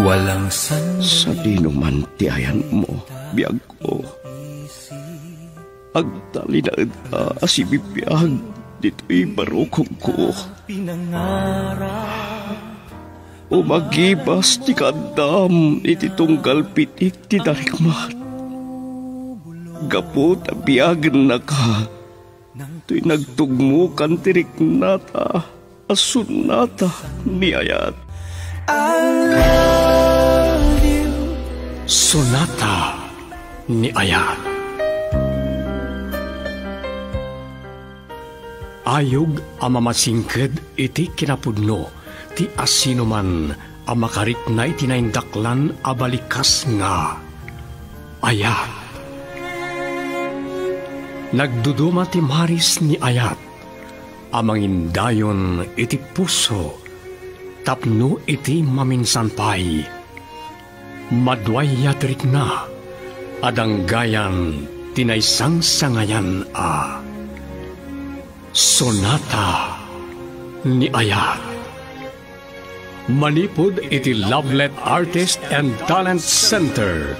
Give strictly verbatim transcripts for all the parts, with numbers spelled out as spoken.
Walang san- Sadino man ti ayanmo, biagko? Agtalinaedka a sibibiag ditoy barukongko. Umagibas ti kaaddam iti tunggal pitik ti darikmat. Gapu ta biagennaka, toy nagtugmokan ti riknata a sonata ni ayat. I love you. Sonata ni ayat. Ayog a mamasingked iti kinapudno ti asinoman a makarikna iti naindaklan a balikas nga ayat. Nagduduma ti maris ni ayat a mangindayon iti puso tapno iti maminsan pay, maduayat rikna a danggayan ti naisangsangayan a sonata ni ayat. Manipud iti Lovelet Artist and Talent Center,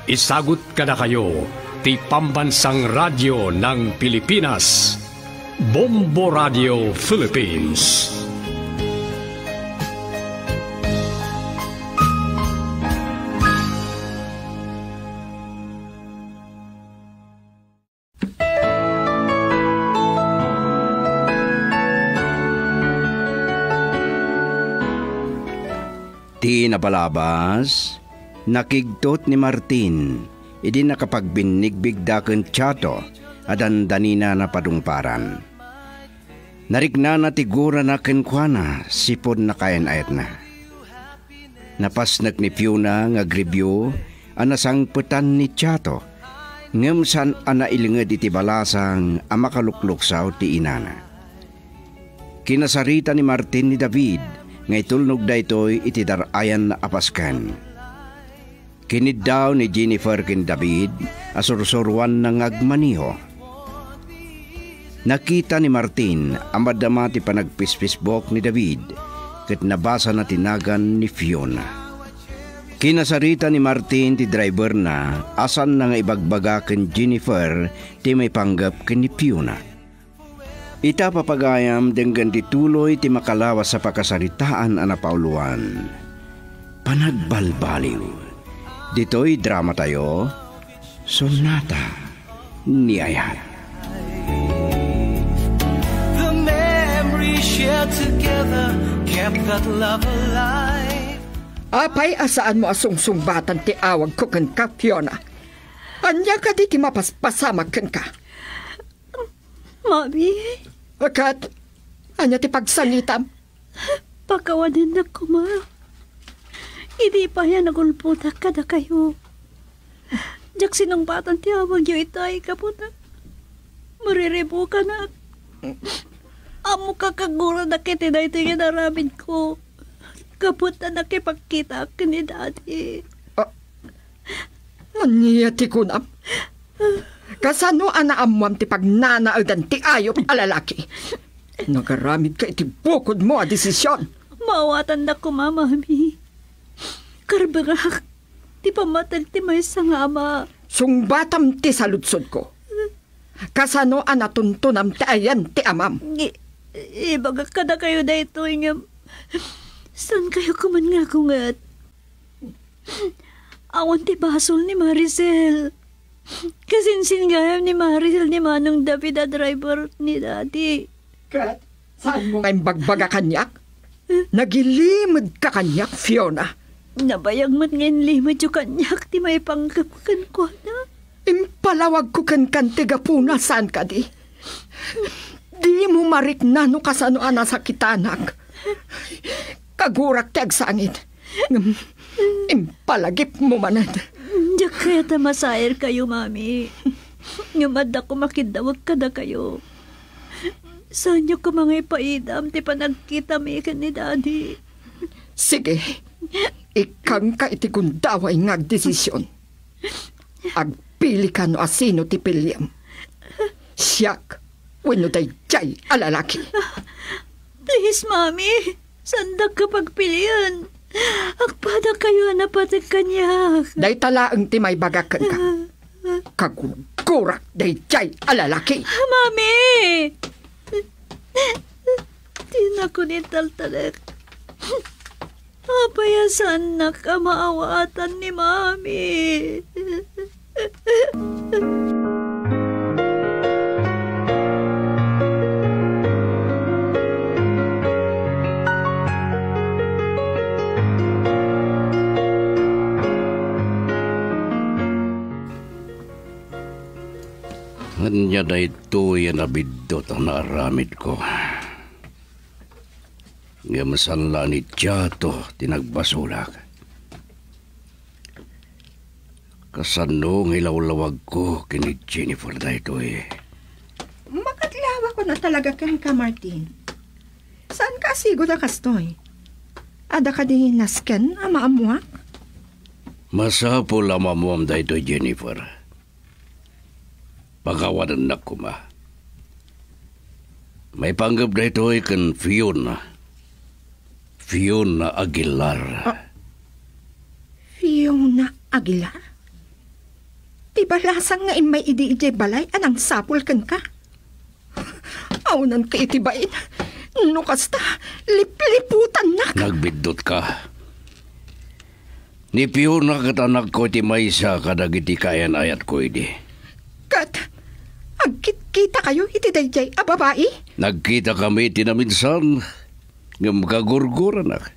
isagut kadakayo ti Pambansang Radyo ng Pilipinas, Bombo Radio Philippines. Ti nabalabas, nakigtot ni Martin idi nakapagbinnigbiggida ken Chato a dandaninana padungparan. Nariknana ti gurana kenkuana sipud nakayan-ayatna. Napasnek ni Fiona nga agribiu a nasangpetan ni Chato, ngem saan a nailnged iti balasang a makalukluksaw ti inana. Kinasarita ni Martin ni David nga itulnog daytoy iti dar-ayan a pasken. Kiniddaw ni Jennifer ken David a sursuroanna nga agmaneho. Nakita ni Martin a madama ti panagpispisbok ni David ket nabasana ti nagan ni Fiona. Kinasarita ni Martin ti driverna a saanna nga ibagbaga ken Jennifer ti maipanggep ken ni Fiona. Ita, papagayam, denggen ti tuloy ti makalawas a pakasaritaan a napauluan. Panagbalbaliw. Ditoy dramatayo, Sonata ni Ayat. The memory shared together kept that love alive. Apay a saanmo a sungsungbatan ti awagko kenka, Fiona? Ania kadi ti mapaspasamak kenka? Mami? Ket, ania ti pagsangitam? Pakawanennak koma. Idi pay a nagulpotak kadakayo, diak sinungbatan ti awagyo itay gapu ta mariribukanak. Ammok a kaguranak iti daytoy nga inaramidko gapu ta nakipagkitaak ken ni Daddy. Ah, Ania ti kunam? Kasano a naammoam ti pagnanaedan ti ayup a lalaki? Nagaramidka iti bukodmo a desisyon. Maawatannak koma, Mami. Karbengak ti pammateg ti maysa nga ama. Sungbatam ti saludsodko. Kasano a natuntonam ti ayan ti amam? I-, ibagak kadakayo daytoy ngem saankayo koman nga agunget. Awan ti basol ni Maricel. Kasinsin gayam ni Maricel ni Manong David a driver ni Daddy. Ket saanmo nga imbagbaga kaniak? Nagilimedka kaniak, Fiona. Nabayag met nga inlimedyo kaniak ti maipanggep kenkuana. Impalawagko kenka ti gapuna, saan kadi? Dimo marikna no kasano a nasakitanak. Kagurak ti agsangit. Ngem impalagipmo manen. Diak kayat a masairkayo, Mami. Ngem adda koma kiddawek kadakayo. Saanyo koma nga ipaidam ti panagkitami ken ni Daddy. Sige, ikkanka iti gundaway nga agdesisyon. Agpilika no asino ti piliem. Siak wenno daydiay a lalaki. Please, Mami. Saandak a pagpilian. Agpad Dakayo a napateg kaniak. Dayta laeng ti maibagak kenka. Kagurgurak daydiay a lalaki. Mami! Dinakon intaltalek. Apay a saannak a maawatan ni Mami? Ania daytoy a nabiddut a naaramidko? Ngem saan la ni Chato ti nagbasolak. Kasano nga ilawlawagko ken ni Jennifer daytoy? Makadlawakon a talaga kenka, Martin. Saanka a sigud a kastoy? Adda kadi nasken a maammoak? Masapul a maammoam daytoy, Jennifer. Pakawanennak koma. Maipanggep daytoy ken Fiona. Fiona Aguilar. Ah, Fiona Aguilar? Ti balasang nga immay idi idiay balay a nangsapul kenka? Awnanka iti bain. No kasta, lipliputannak. Nagbiddutka. Ni Fiona ket anakko ti maysa kadagiti kaayan-ayatko idi. Ket agkitkitakayo iti daydiay a babai? Nagkitakami ti naminsan, ngem kagurguranak.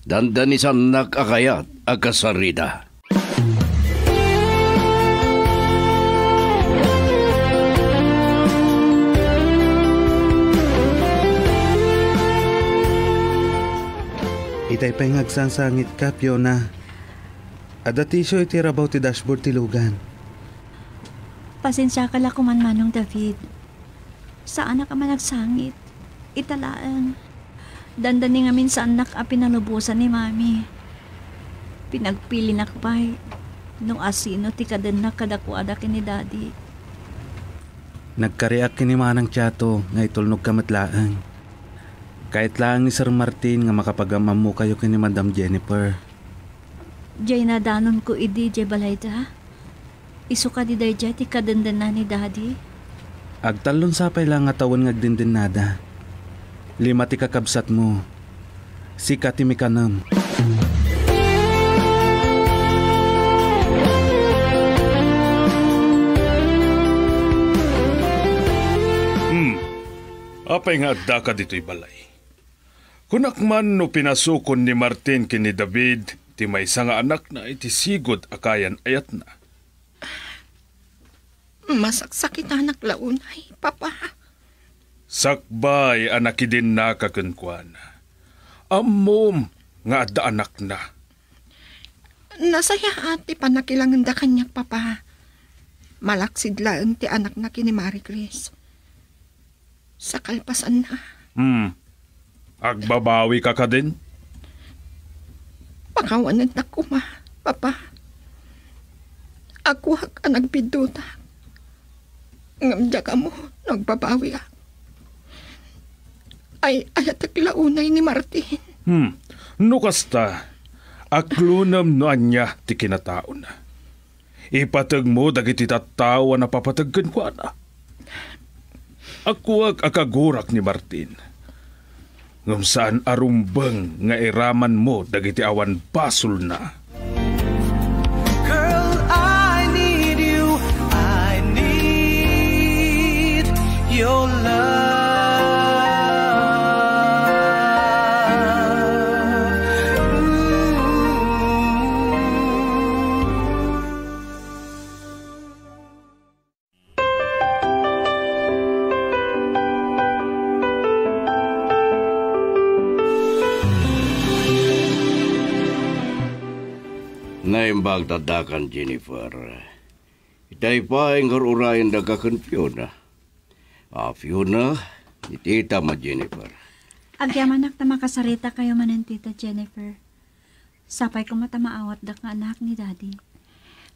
Dandanisannak a kayat a kasarita. Itay pay nga agsangsangitka, Fiona. Adda tissue iti rabaw ti dashboard ti lugan. Pasensiaka la koman, Manong David. Saanak a managsangit. Ita laeng. Dandani ngamin saannak a pinalubosan ni Mami. Pinagpilinak pay no asino ti kadenna kadakuada ken ni Daddy. Nagkariak ken ni Manang Chato nga itulnogka met laeng. Kayat laeng ni Sir Martin nga makapagam-ammokayo ken ni Madam Jennifer. Diay nadanonko idi diay balayda. Isu kadi daydiay ti kadendenna ni Daddy? Agtallon sapay la nga tawen nga agdendennada. Lima ti kakabsatmo. Sika ti mikanem. Hmm. Apay nga addaka ditoy balay? Kunak man no pinasukon ni Martin ken ni David ti maysa nga anakna iti sigud a kaayan-ayatna. Masaksakitanak la unay, Papa. Sakbay a nakidinnaka kenkuana. Ammom nga adda anakna. Nasayaat ti pannakilangenda kaniak, Papa. Malaksid laeng ti anakna ken ni Marie Grace. Sa kalpasanna. Hmm. Agbabawika kadin? Pakawanennak koma, Papa. Agkuak a nagbiddutak. Ngem diak ammo no agbabawiak. Ay-ayatek la unay ni Martin. Hmm. No kasta, aklonem no ania ti kinataona. Ipategmo dagiti tattao a napapateg kenkuana. Agkuak a kagurak ni Martin, ngem saan a rumbeng nga iramanmo dagiti awan basolna. Girl, I need you. I need your love. Naimbag ti addakan, Jennifer. Itay pay nga ur-urayendaka ken Fiona. A, Fiona, ni tita a Jennifer. Agyamanak ta makasaritakayo manen, Tita Jennifer. Sapay koma ta maawatdak nga anak ni Daddy.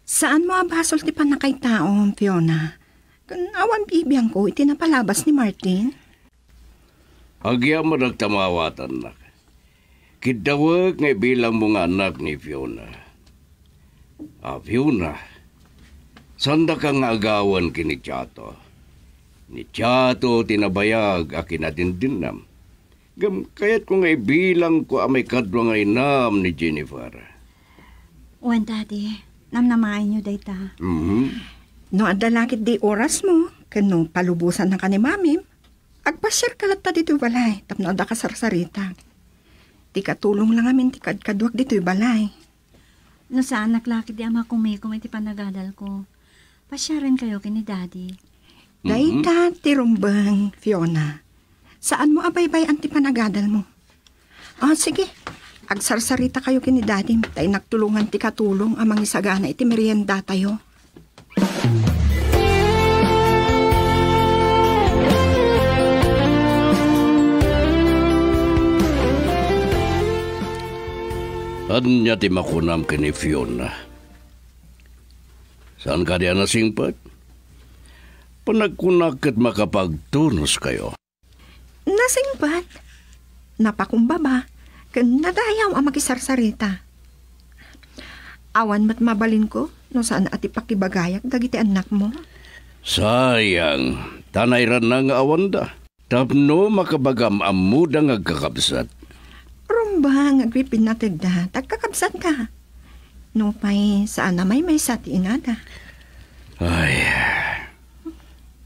Saanmo a basol ti pannakaitaom, Fiona. Ken awan bibiangko iti napalabas ni Martin. Agyamanak ta maawatannak. Kiddawek nga ibilangmo nga anak ni Fiona. A Fiona, saandaka nga agawan ken ni Chato. Ni Chato ti nabayag a kinadindinnam. Ngem kayatko nga ibilangko a maikadua nga inam ni Jennifer. Wen, Daddy, namnamaenyo dayta. Mhm. No adda la ketdi orasmo, ken no palubosannaka ni Mamim, agpasiarka latta ditoy balay tapno adda kasarsaritak. Ti katulong la ngamin ti kadkaduak ditoy balay. No saanak la ketdi a makumikom iti panagadalko, pasiarenkayo ken ni Daddy. Mhm. Dayta ti rumbeng, Fiona. Saanmo a baybay-an ti panagadalmo. Ah, sige. Agsarsaritakayo ken ni Dadim, ta innak tulongan ti katulong a mangisagana iti meriendatayo. Ania ti makunam ken ni Fiona? Saan kadi a nasingpet? Panagkunak ket makapagtunoskayo. Nasingpet, napakumbaba, ken nadayaw a makisarsarita. Awan met mabalinko no saan a ti pakibagayak dagiti annakmo. Sayang, ta nairana nga awanda. Tapno makabagam ammoda nga agkakabsat. Rumbeng, agpipinatedda, ta agkakabsatka. Nupay, saan a maymaysa ti inada. Ay.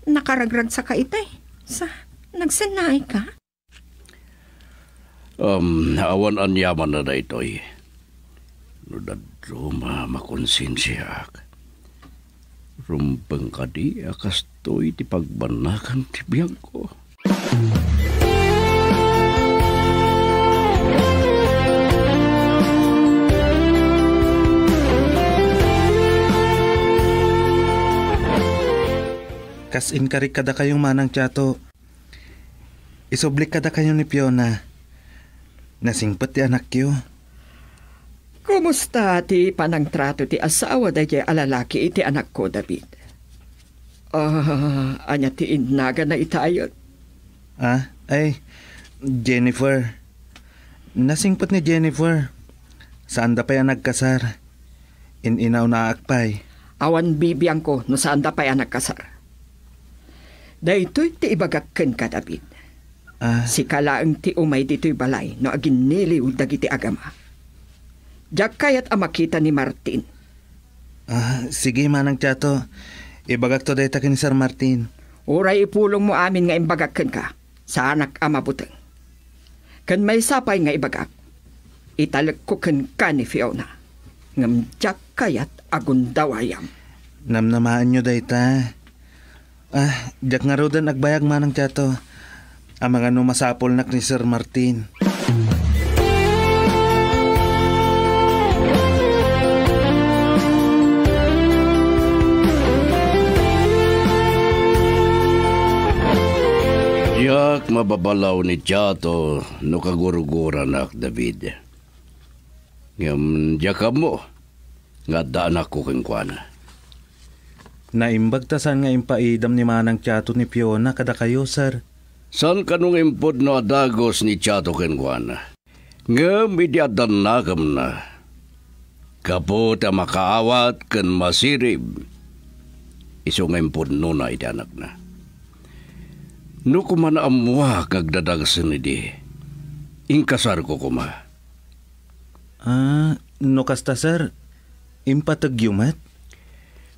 Nakaragragsaka itay. Sa, nagsennaayka? Um, awan aniamanna daytoy. No dadduma, makonsensiaak. Rumbeng kadi a kastoy ti pagbannakan ti biagko. Kas inkarik kadakayo, Manang Chato. Isublik kadakayo ni Fiona. Nasingpet ti anakyo. Kumusta ti panangtrato ti asawa daydiay a lalaki iti anakko, David? Ah, ania ti innagana itayon? Ah, ay, Jennifer. Nasingpet ni Jennifer. Saanda pay a nagkasar. In-inaunaak pay. Awan bibiangko no saanda pay a nagkasar. Daytoy ti ibagak kenka, David. Ah. Sika laeng ti umay ditoy balay no aginniliw dagiti agama. Diak kayat a makita ni Martin. Ah, sige, Manang Chato. Ibagakto dayta ken ni Sir Martin. Uray ipulongmo amin nga imbagak kenka, saanak a mabuteng. Ken maysa pay nga ibagak, italekko kenka ni Fiona. Ngem diak kayat a gundawayam. Namnamaenyo dayta. Ah, diak ngaruden agbayag, Manang Chato. Amangan no masapulnak ni Sir Martin. Diak mababalaw ni Chato no kagurguranak, David. Ngem diak ammo nga adda anakko kenkuana. Naimbag ta saan nga impaidam ni Manang Chato ni Fiona kadakayo, sir. Saan kano nga impudno a dagus ni Chato kenkuana. Ngem idi adda nakemna, gapu ta makaawat ken masirib, isu nga impudnona iti anakna. No koma naammoak nga agdadagsen idi, inkasarko koma. Ah, no kasta, sir, impategyo met?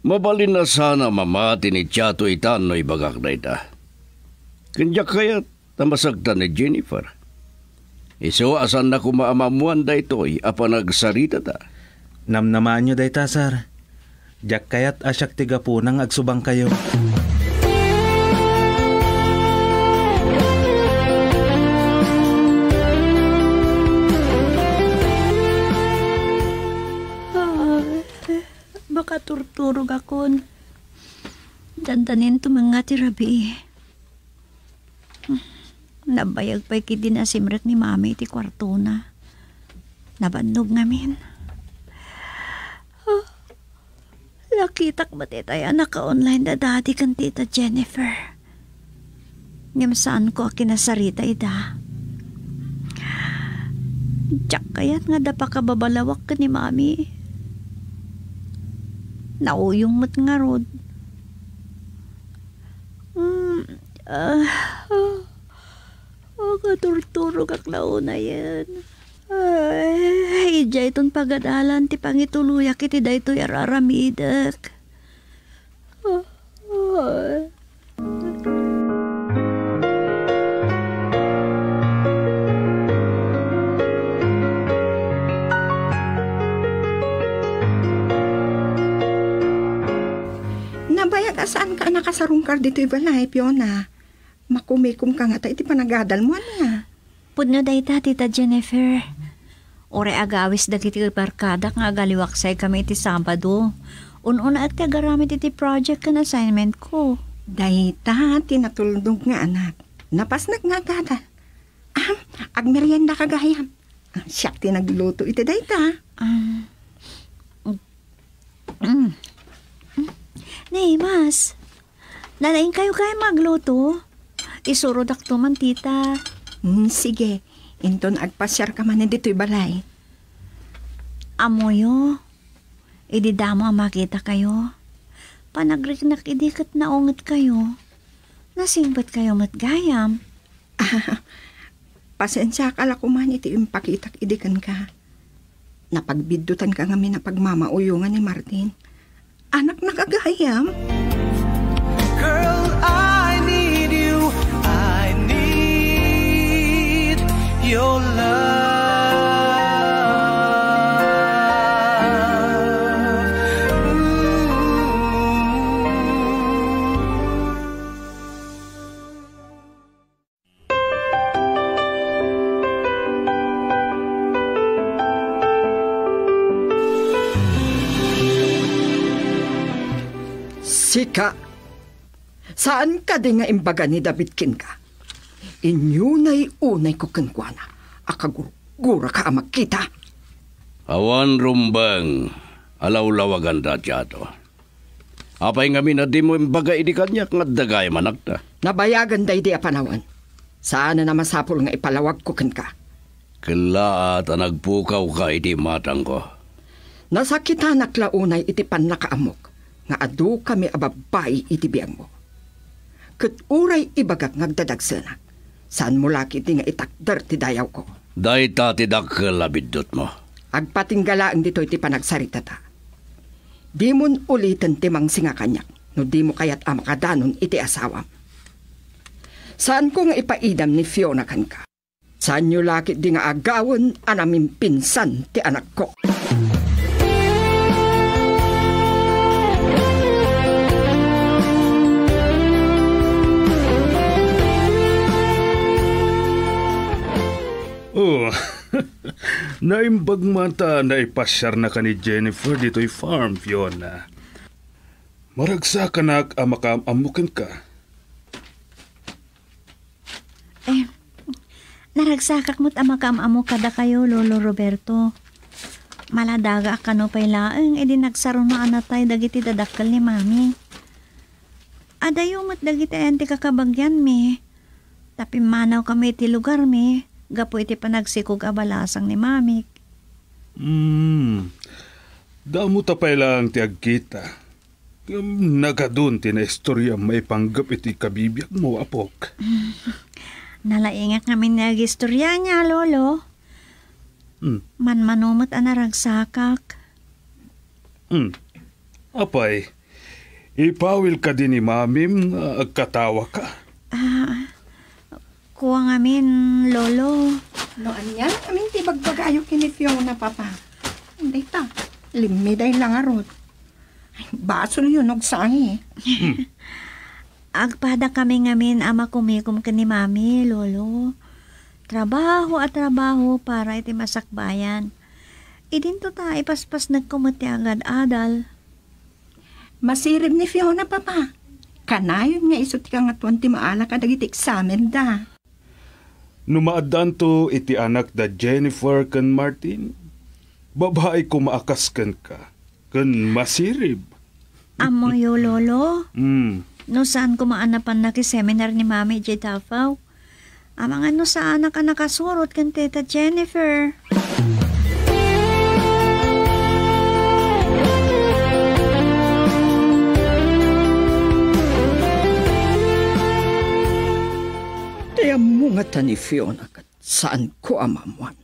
Mabalin a saan a mamati ni Chato ita no ibagak dayta. Ken diak kayat ta masagtan ni Jennifer. Isu a saanna koma a maammoan daytoy a panagsaritata. Namnamaanyo dayta, sir. Diak kayat a siak ti gapuna nga agsubangkayo. Ah, makaturturogakon. Dandanin tumengnga ti rabii. Nabayag pay ketdi nasimrek ni Mami iti kuartona. Nabannog ngamin. Ah, nakitak met itay a naka-online da Daddy ken Tita Jennifer. Ngem saanko a kinasarita ida. Diak kayat nga adda pakababalawak ken ni Mami. Nauyong met ngarud. Hmm, ah, ah, ah, turturogak la unayen. Ay, idiayton pagadalan ti pangituloyak iti daytoy a aramidek. Nabayag a saanka a nakasarungkar ditoy balay, Fiona. Makumikomka ngata iti panagadalmo, ania? Pudno dayta, Tita Jennifer. Uray agawis dagiti barkadak nga agaliwaksaykami iti Sabado. Un-unaek ti agaramid iti project ken assignment ko. Dayta ti natulnog nga anak. Napasnek nga agadal. Ahem, agmeriendaka gayam. Ah, siak ti nagluto iti dayta. Ah, mm. Mm. Nay, Mas, nalaingkayo gayam agluto? Isurodakto man, tita. Hmm, sige. Inton agpasiarka manen ditoy balay. Ammoyo, idi damo a makitakayo, panagriknak idi ket naungetkayo. Nasingpetkayo met gayam. Pasensiaka la koman iti impakitak idi kenka. Napagbiddutanka ngamin a pagmamauyongan ni Martin. Anaknak a gayam. Girl, I need you. I need your love. Ooh. Sika, saan kadi nga imbaga ni David kenka? Inyunay-unayko kenkuana a kagurguraka a makita. Awan rumbeng a lawlawaganda, Jato. Apay ngamin a dimo imbaga idi kaniak nga adda gayam anakta? Nabayagen daydi a panawen. Saanen a masapul nga ipalawagko kenka. Kellaat a nagpukawka iti imatangko. Nasakitanak la unay iti pannakaammok nga adu kami a babbai iti biagmo. Ket uray ibagak nga agdadagsenak, saanmo la ketdi nga itakder ti dayawko. Dayta ti dakkel a biddutmo. Agpatingga laeng ditoy ti panagsaritata. Dimon uliten ti mangsinga kaniak no dimo kayat a makadanon iti asawam. Saanko nga ipaidam ni Fiona kenka. Saanyo la ketdi nga agawen a namimpinsan ti anakko. Oh, naimbag man ta naipasiarnaka ni Jennifer ditoy farm, Fiona. Maragsakanak a makaam-ammo kenka. Eh, naragsakak met a makaam-ammo kadakayo, Lolo Roberto. Maladaga a kano pay laeng idi nagsaruno a natay dagiti dadakkel ni Mami. Adayo met dagiti ayan ti kakabagianmi. Ta pimmanawkami iti lugarmi gapu iti panagsikog a balasang ni Mamik. Hmm. Damo ta pay laeng ti agkita. Ngem nagadun ti naistoriam maipanggep iti kabibiagmo, apok. Nalaingak ngamin nga agistoriana, Lolo. Hmm. Manmano met a naragsakak. Hmm. Apay, ipawil kadi ni Mamim nga agkatawaka? Ah, kua ngamin, Lolo. No ania ngamin ti bagbagayo ken ni Fiona, Papa? Dayta, limmiday la ngarud. Ay, basolyo no agsangi. Hmm. Agpadakami ngamin a makumikom ken ni Mami, Lolo. Trabaho a trabaho para iti masakbayan. Idinto ta ipaspasnekko met ti agad-adal. Masirib ni Fiona, Papa. Kanayon nga isu ti Kangatoan ti maala kadagiti eksamenda. No maaddanto iti anakda Jennifer ken Martin, babai koma a kas kenka, ken masirib. Ammoyo, Lolo? Hmm. No saan koma a napan nakiseminar ni Mami idiay Davao, amangan no saanak a nakasurot ken Tita Jennifer. Ti ammo ngata ni Fiona ket saanko a maammoan.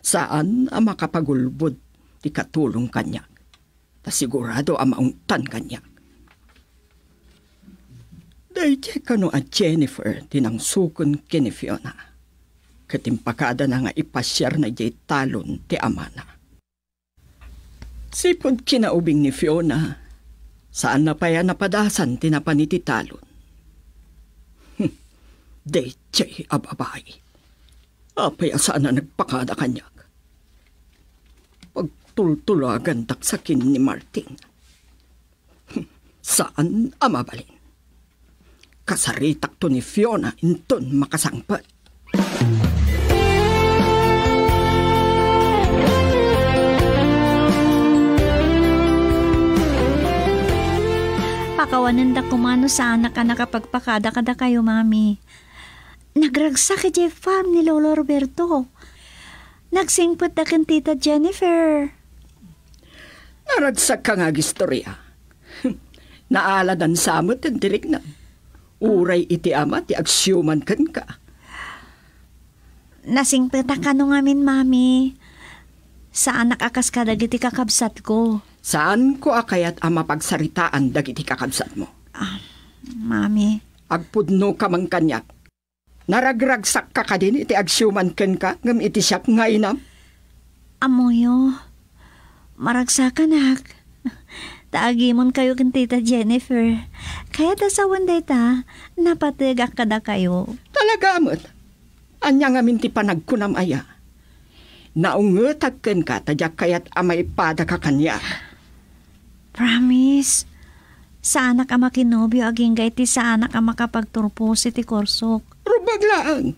Saan a makapagulbod ti katulong kaniak, ta sigurado a maungtan kaniak. Daydiay kano a Jennifer ti nangsuken ken ni Fiona, ket impakadana nga ipasiarna idiay talon ti amana. Sipud kinaubing ni Fiona, saanna pay a napadasan ti napan iti talon. Hmm, daydiay a babai. Apay a saan a nagpakada kaniak? Pagtultulagantak sa ken ni Martin. Saan a mabalin. Kasaritakto ni Fiona inton makasangpet. Pakawanendak koma no saanak a nakapagpakada kadakayo, Mami. Nagragsak idiay farm ni Lolo Roberto. Nagsingpetda ken Tita Jennifer. Naragsakka nga agistorya. Naaladan sa met ti riknam. Uray iti ama ti agsiuman kenka. Nasingpetak kano ngamin, Mami. Saanak a kas kadagiti kakabsatko. Saanko a kayat a mapagsaritaan dagiti kakabsatmo. Ah, Mami. Agpudnoka man kaniak. Naragragsakka kadin iti agsiuman kenka ngem iti siak nga inam? Ammoyo, maragsakanak. Ta agimonkayo ken Tita Jennifer. Kayat a sawen dayta, napategak kadakayo. Talaga met. Ania ngamin ti panagkunam aya? Naungetak kenka ta diak kayat a maipadaka kaniak. Promise, saanak a makinobio agingga iti saanak a makapagturpos iti kursok. Rumbag laeng.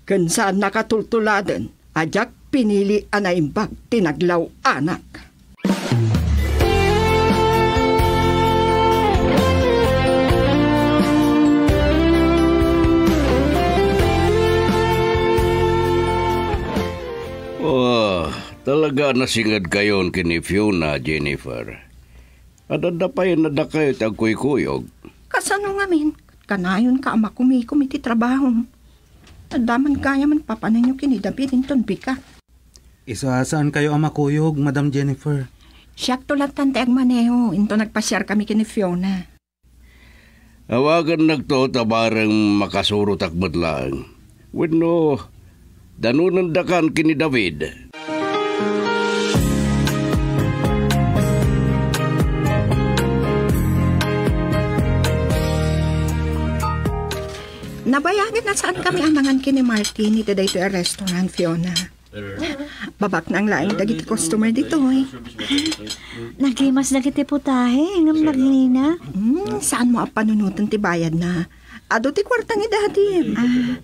Ken saannak a tultuladen a diak pinili a naimbag ti naglaw-anak. Oh, talaga a nasingedkayon ken ni Fiona, Jennifer. Adda pay nadakayo ti agkuykuyog. Kasano ngamin? Ket kanayonka a makumikom iti trabahom. Adda man gayam a papanenyo ken ni David inton bigat. Isu a saankayo a makuyog, Madam Jennifer. Siakto lattan ti agmaneho inton nagpasiarkami ken ni Fiona. Awagannakto ta bareng makasurotak met laeng. Wenno, danonendakan ken ni David. Nabayagen a saankami a mangan ken ni Martin iti daytoy a restaurant, Fiona. Babaknang laeng dagiti customer ditoy. Naglimas dagiti putahe ngem nagnina. Hmm, saanmo a panunoten ti bayadna? Adu ti kuarta ni Daddy. Ah,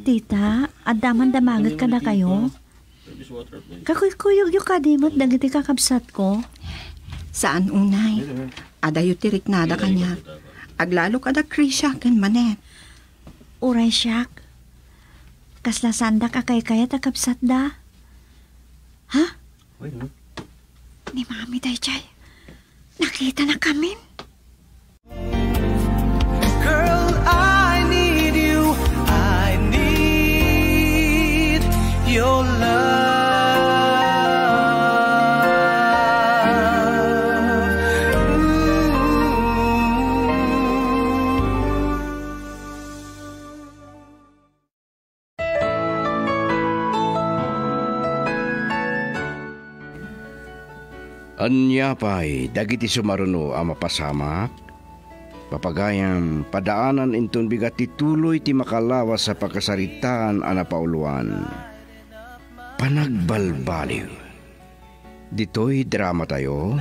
Tita, adda man damaget kadakayo? Kakuykuyogyo kadi met dagiti kakabsatko? Saan unay. Adayo ti riknada kaniak. Aglalo kada Krisha ken Manette. Uray siak. Kasla saandak a kaykayat a kabsatda. Ha? Ni Mami daydiay. Nakitanakamin. Girl, I need you. I need your love. Ooh. Ania pay dagiti sumaruno a mapasamak? Papagayam, padaanan inton bigat ti tuloy ti makalawas a pakasaritaan a napauloan. Panagbalbaliw. Ditoy dramatayo,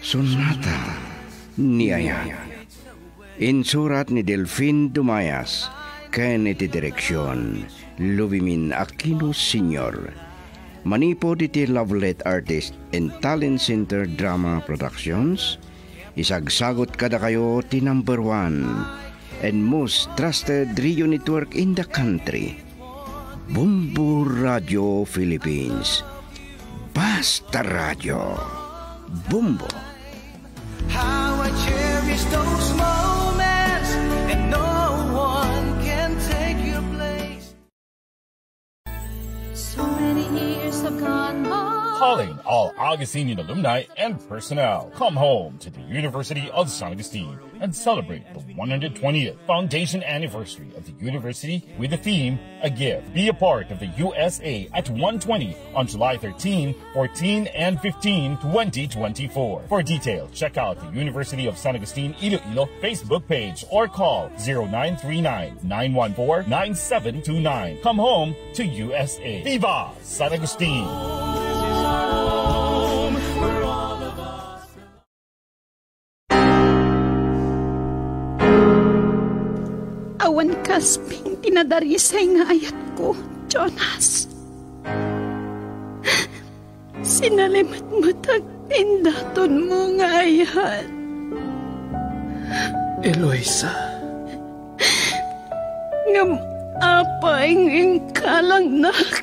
Sonata ni Ayat. Insurat ni Delfin Dumayas ken iti direksion, Lubimin Aquino Senior. Manipud iti Lovelet Artist and Talent Center Drama Productions, isagsagut kadakayo ti number one and most trusted radio network in the country. Bombo Radio Philippines. Basta Radio. Bombo. How I cherish those moments, and no one can take your place. So many years have gone by. Calling all Augustinian alumni and personnel. Come home to the University of San Agustin and celebrate the one hundred twentieth foundation anniversary of the university with the theme, A Gift. Be a part of the U S A at one twenty on July thirteen, fourteen, and fifteen, twenty twenty-four. For details, check out the University of San Agustin Iloilo Facebook page or call zero nine three nine, nine one four, nine seven two nine. Come home to U S A. Viva San Agustin! Awan kasping ti nadarisay nga ayatko, Jonas. Sinalimetmetak ti indatonmo nga ayat. Eloisa. Ngem apay nga inkalangnak?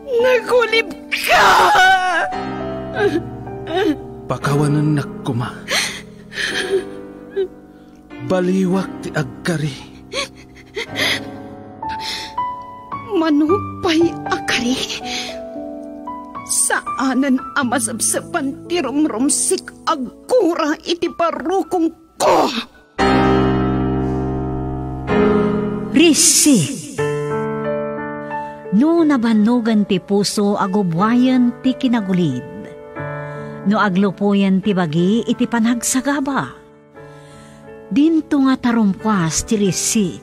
Nagulibka! Pakawanennak koma. Baliwak ti agkari. Mano pay a kari? Saanen a masepsepan ti rumrumsik a gura iti parukongko. Rissi. No nabannogen ti puso, agubbuayen ti kinagulid. No aglupoyen ti bagi iti panagsagaba, dinto nga tarumkuas ti rissi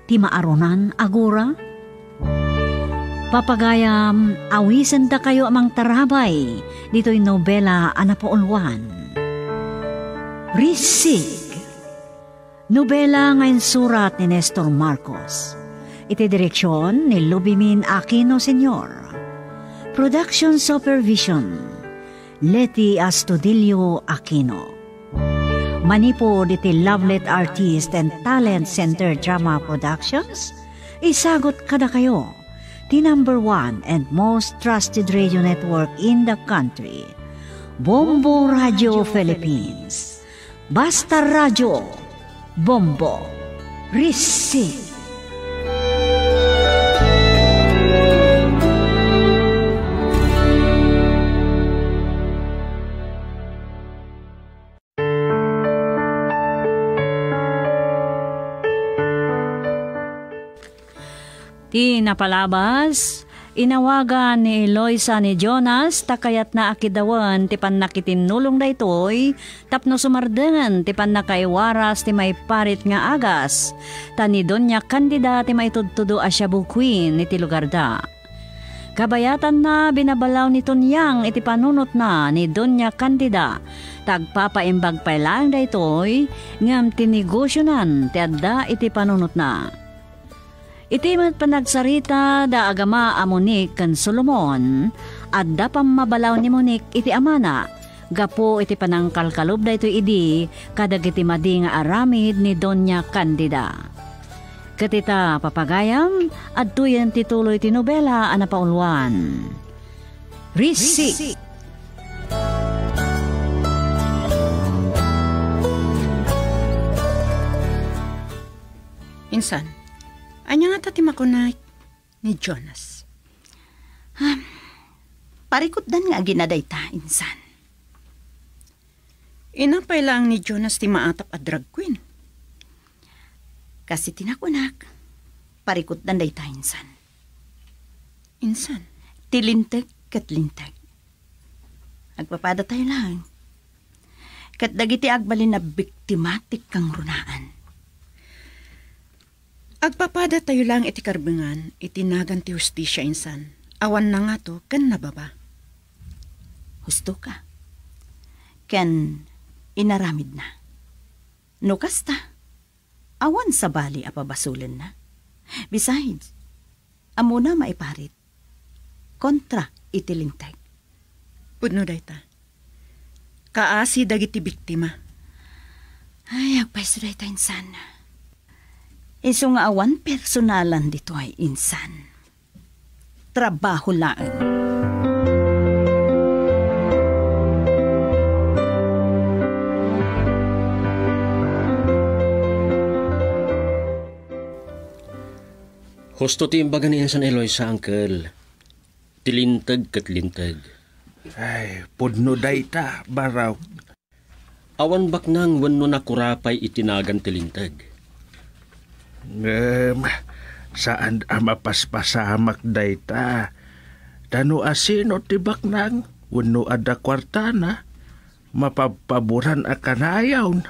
ti maarunan a gura. Papagayam, awisendakayo a mangtarabay ditoy nobela a napauluan. Rissi. Nobela nga insurat ni Nestor Marcos. Iti direksion ni Lubimin Aquino Senior. Production supervision, Leti Astudillo Aquino. Manipud iti Lovelet Artist and Talent Center Drama Productions, isagut kadakayo ti number one and most trusted radio network in the country, Bombo Radio Philippines. Basta Radio, Bombo, Rissi. Ti napalabas, inawagan ni Eloisa ni Jonas ta kayatna a kidawen ti pannakitinnulong daytoy tapno sumardengen ti pannakaiwaras ti maiparit nga agas, ta ni Doña Candida ti maitudtudo a Shabu Queen iti lugarda. Kabayatanna, binabalaw ni Tonyang iti panunotna ni Doña Candida, ta agpapaimbag pay laeng daytoy, ngem ti negosionan ti adda iti panunotna. Iti met panagsarita da agama a Monique ken Solomon, adda pammabalaw ni Monique iti amana gapu iti panangkalkalub daytoy idi kadagiti madi nga aramid ni Doña Candida. Ket ita, papagayam, adtoyen ti tuloy ti nobela a napauluan. Rissi. Insan, ania ngata ti makuna ni Jonas? Ah, parikutdan nga agina dayta, insan. Inapay laeng ni Jonas ti maatap a drag queen? Kas iti nakunak, parikutdan dayta, insan. Insan? Ti linteg ket linteg. Agpapadatayo laeng. Ket dagiti agbalin a biktima ti kangrunaan. Agpapadatayo laeng iti karbengan iti nagan ti hustisia, insan, awan nangato ken nababa. Husto ka. Ken inaramidna. No kasta, awan sabali a pabasolenna. Besides, ammona maiparit kontra iti linteg. Pudno dayta. Kaasi dagiti biktima. Ay, agpayso dayta, insan. Isu nga awan personalan ditoy, insan. Trabaho laeng. Husto ti imbaga ni insan Eloisa, Uncle. Ti linteg ket linteg. Ay, pudno dayta, Barok. Awan baknang wenno nakurapay iti nagan ti linteg. Ngem, saan a mapaspasamak dayta. Ta no asino ti baknang wenno adda kuartana, mapabpaboran a kanayon.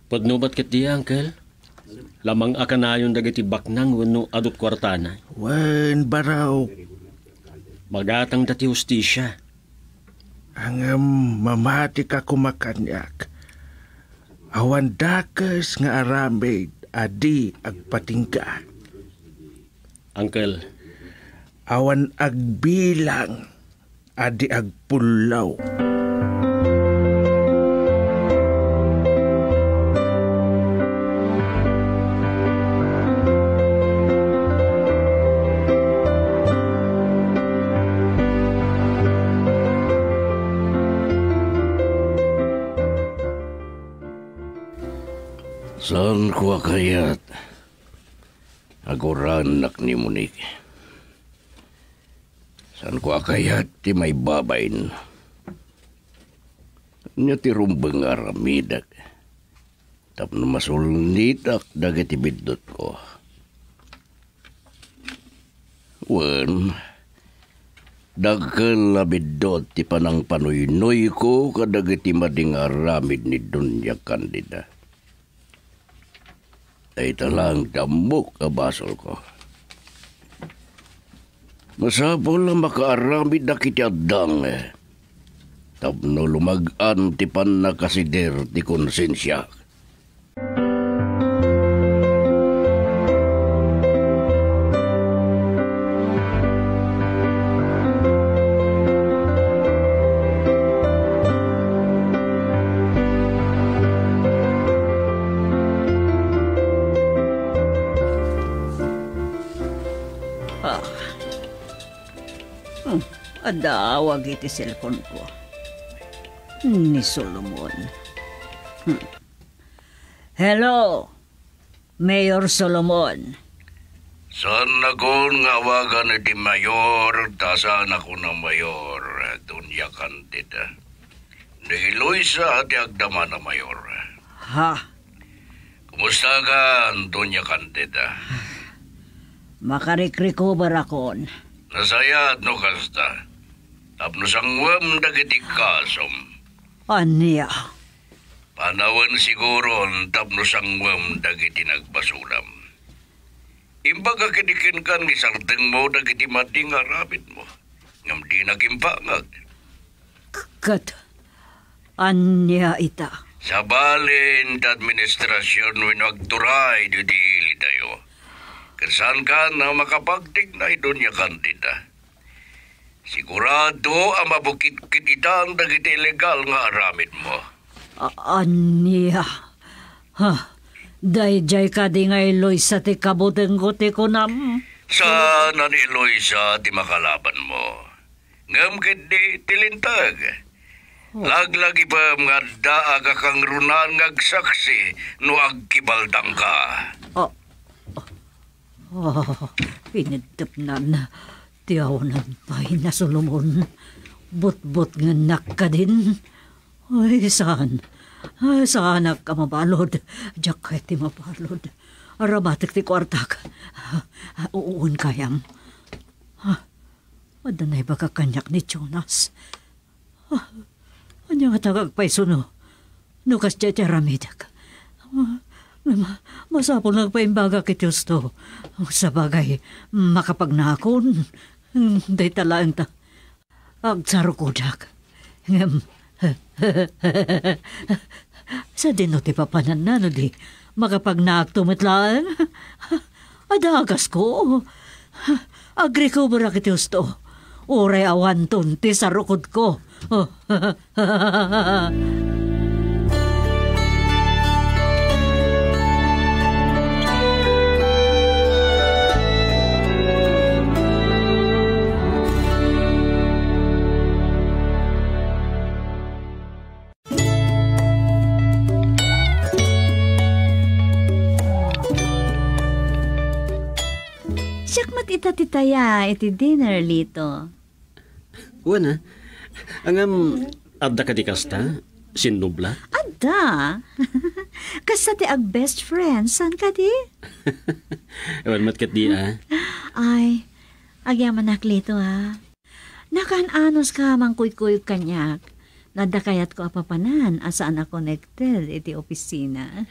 Pudno met ketdi, Uncle. Lamang a kanayon dagiti baknang wenno adu ti kuartana. Wen, Barok. Magatangda ti hustisia. Ngem mamatika koma kaniak. Awan dakes nga aramid a di agpatingga. Uncle. Awan agbilang a di agpullo. Saanko a kayat a guraennak ni Monique. Saanko a kayat ti maibabain. Ania ti rumbeng nga aramidek tapno masulnitak dagiti biddutko? Wen, dakkel a biddut ti panangpanuynuyko kadagiti madi nga aramid ni Doña Candida. Dayta laeng ti ammok a basolko. Masapul a makaaramiddak iti addang tapno lumag-an ti pannakasider ti konsensiak. Ah. Hmm. Adda awag iti cellphone ko. Ni Solomon. Hmm. Hello, Mayor Solomon. Saannakon nga awagan iti mayor, ta saannakon a mayor, Doña Candida. Ni Eloisa ti agdamana, Mayor. Ha? Kumustakan, Doña Candida? Makarikrecover akon. Nasayaat no kasta. Tapno sangwem dagiti kasom. Ania? Panawen siguron tapno sangwem dagiti nagbasolam. Imbagak idi kenka nga isardengmo dagiti madi nga aramidmo, ngem dinak imbangag. K-, ket ania ita? Sabali ti administrasion wenno agturay ditoy ilidayo. Ket saankan a makapagtikna ni Doña Candida. Sigurado a mabukitkit itan dagiti illegal nga aramidmo. A-, ania? Ha? Daydiay kadi nga Eloisa ti kabutengko ti kunam? Saan a ni Eloisa ti makalabanmo. Ngem ketdi ti linteg. Oh. Laglagipem nga adda a kakangrunaan nga agsaksi no agkibaldangka. Ah, ah, ah, ineddepnan ti awanan pay na Solomon. Butbutngennak kadin. Ay, saan. Ay, saanak a mabalud. Diak kayat ti mabalud. Aramatek ti kuartak. Uun kayam. Ah, adda naibagak kaniak ni Jonas. Ah, ania nga tagak pay suno? No kasdiay ti aramidek. Ah, ma-, masapul nga agpaimbagak iti husto. Sabagay, makapagnaakon. Hmm, dayta laeng ta. Agsarukodak. Ngem, sadino ti papananna no di makapagnaakto met laeng? Adda agasko. Agrecoverak iti husto. Uray awanton ti sarukodko. Ti taya iti dinner, Lito. Wen, ah. Ngem, adda kadi kasta? Sinnubla? Adda. Kasta ti ag-best friend, saan kadi? Wen met ket di, ah. Ay, agyamanak, Lito, ah. Nakaan-anos ka mangkuykuyog kaniak. Nadda kayatko a papanan a saan a connected iti opisina.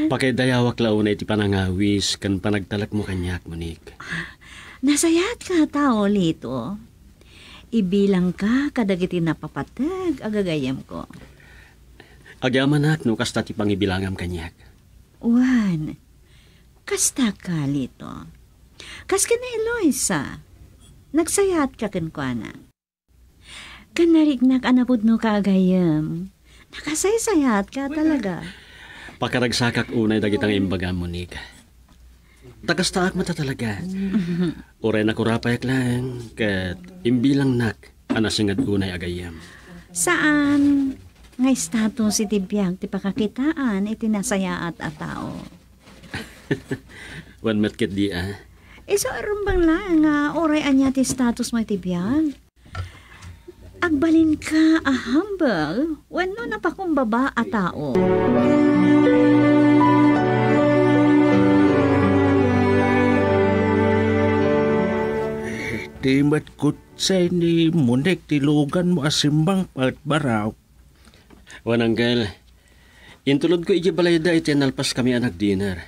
Pakaidayawak la unay iti panangawis ken panagtalekmo kaniak, Monique. Nasayaat ka a tao, Lito. Ibilangka kadagiti napapateg a gagayyemko. Agyamanak no kasta ti pangibilangam kaniak. Wen, kasta ka, Lito. Kas ken ni Eloisa, nagsayaat ka kenkuana. Kanarignak a napudno ka a gayyem. Nakasaysayaat ka talaga. Pakaragsakak unay dagita nga imbagam, Monique. Ta kastaak met a talaga. Uray nakurapayak laeng ket imbilangnak a nasinged unay a gayyem. Saan nga status iti biag ti pakakitaan iti nasayaat a tao? Wen met ket di, ah. Isu a rumbeng laeng nga uray ania ti statusmo iti biag. Agbalinka a humble wenno napakumbaba a tao? Ti met kutsay ni Monique ti luganmo a simmangpet, Baraw. Wen, Uncle, intulodko idiay balayda iti nalpaskami a nag-dinner.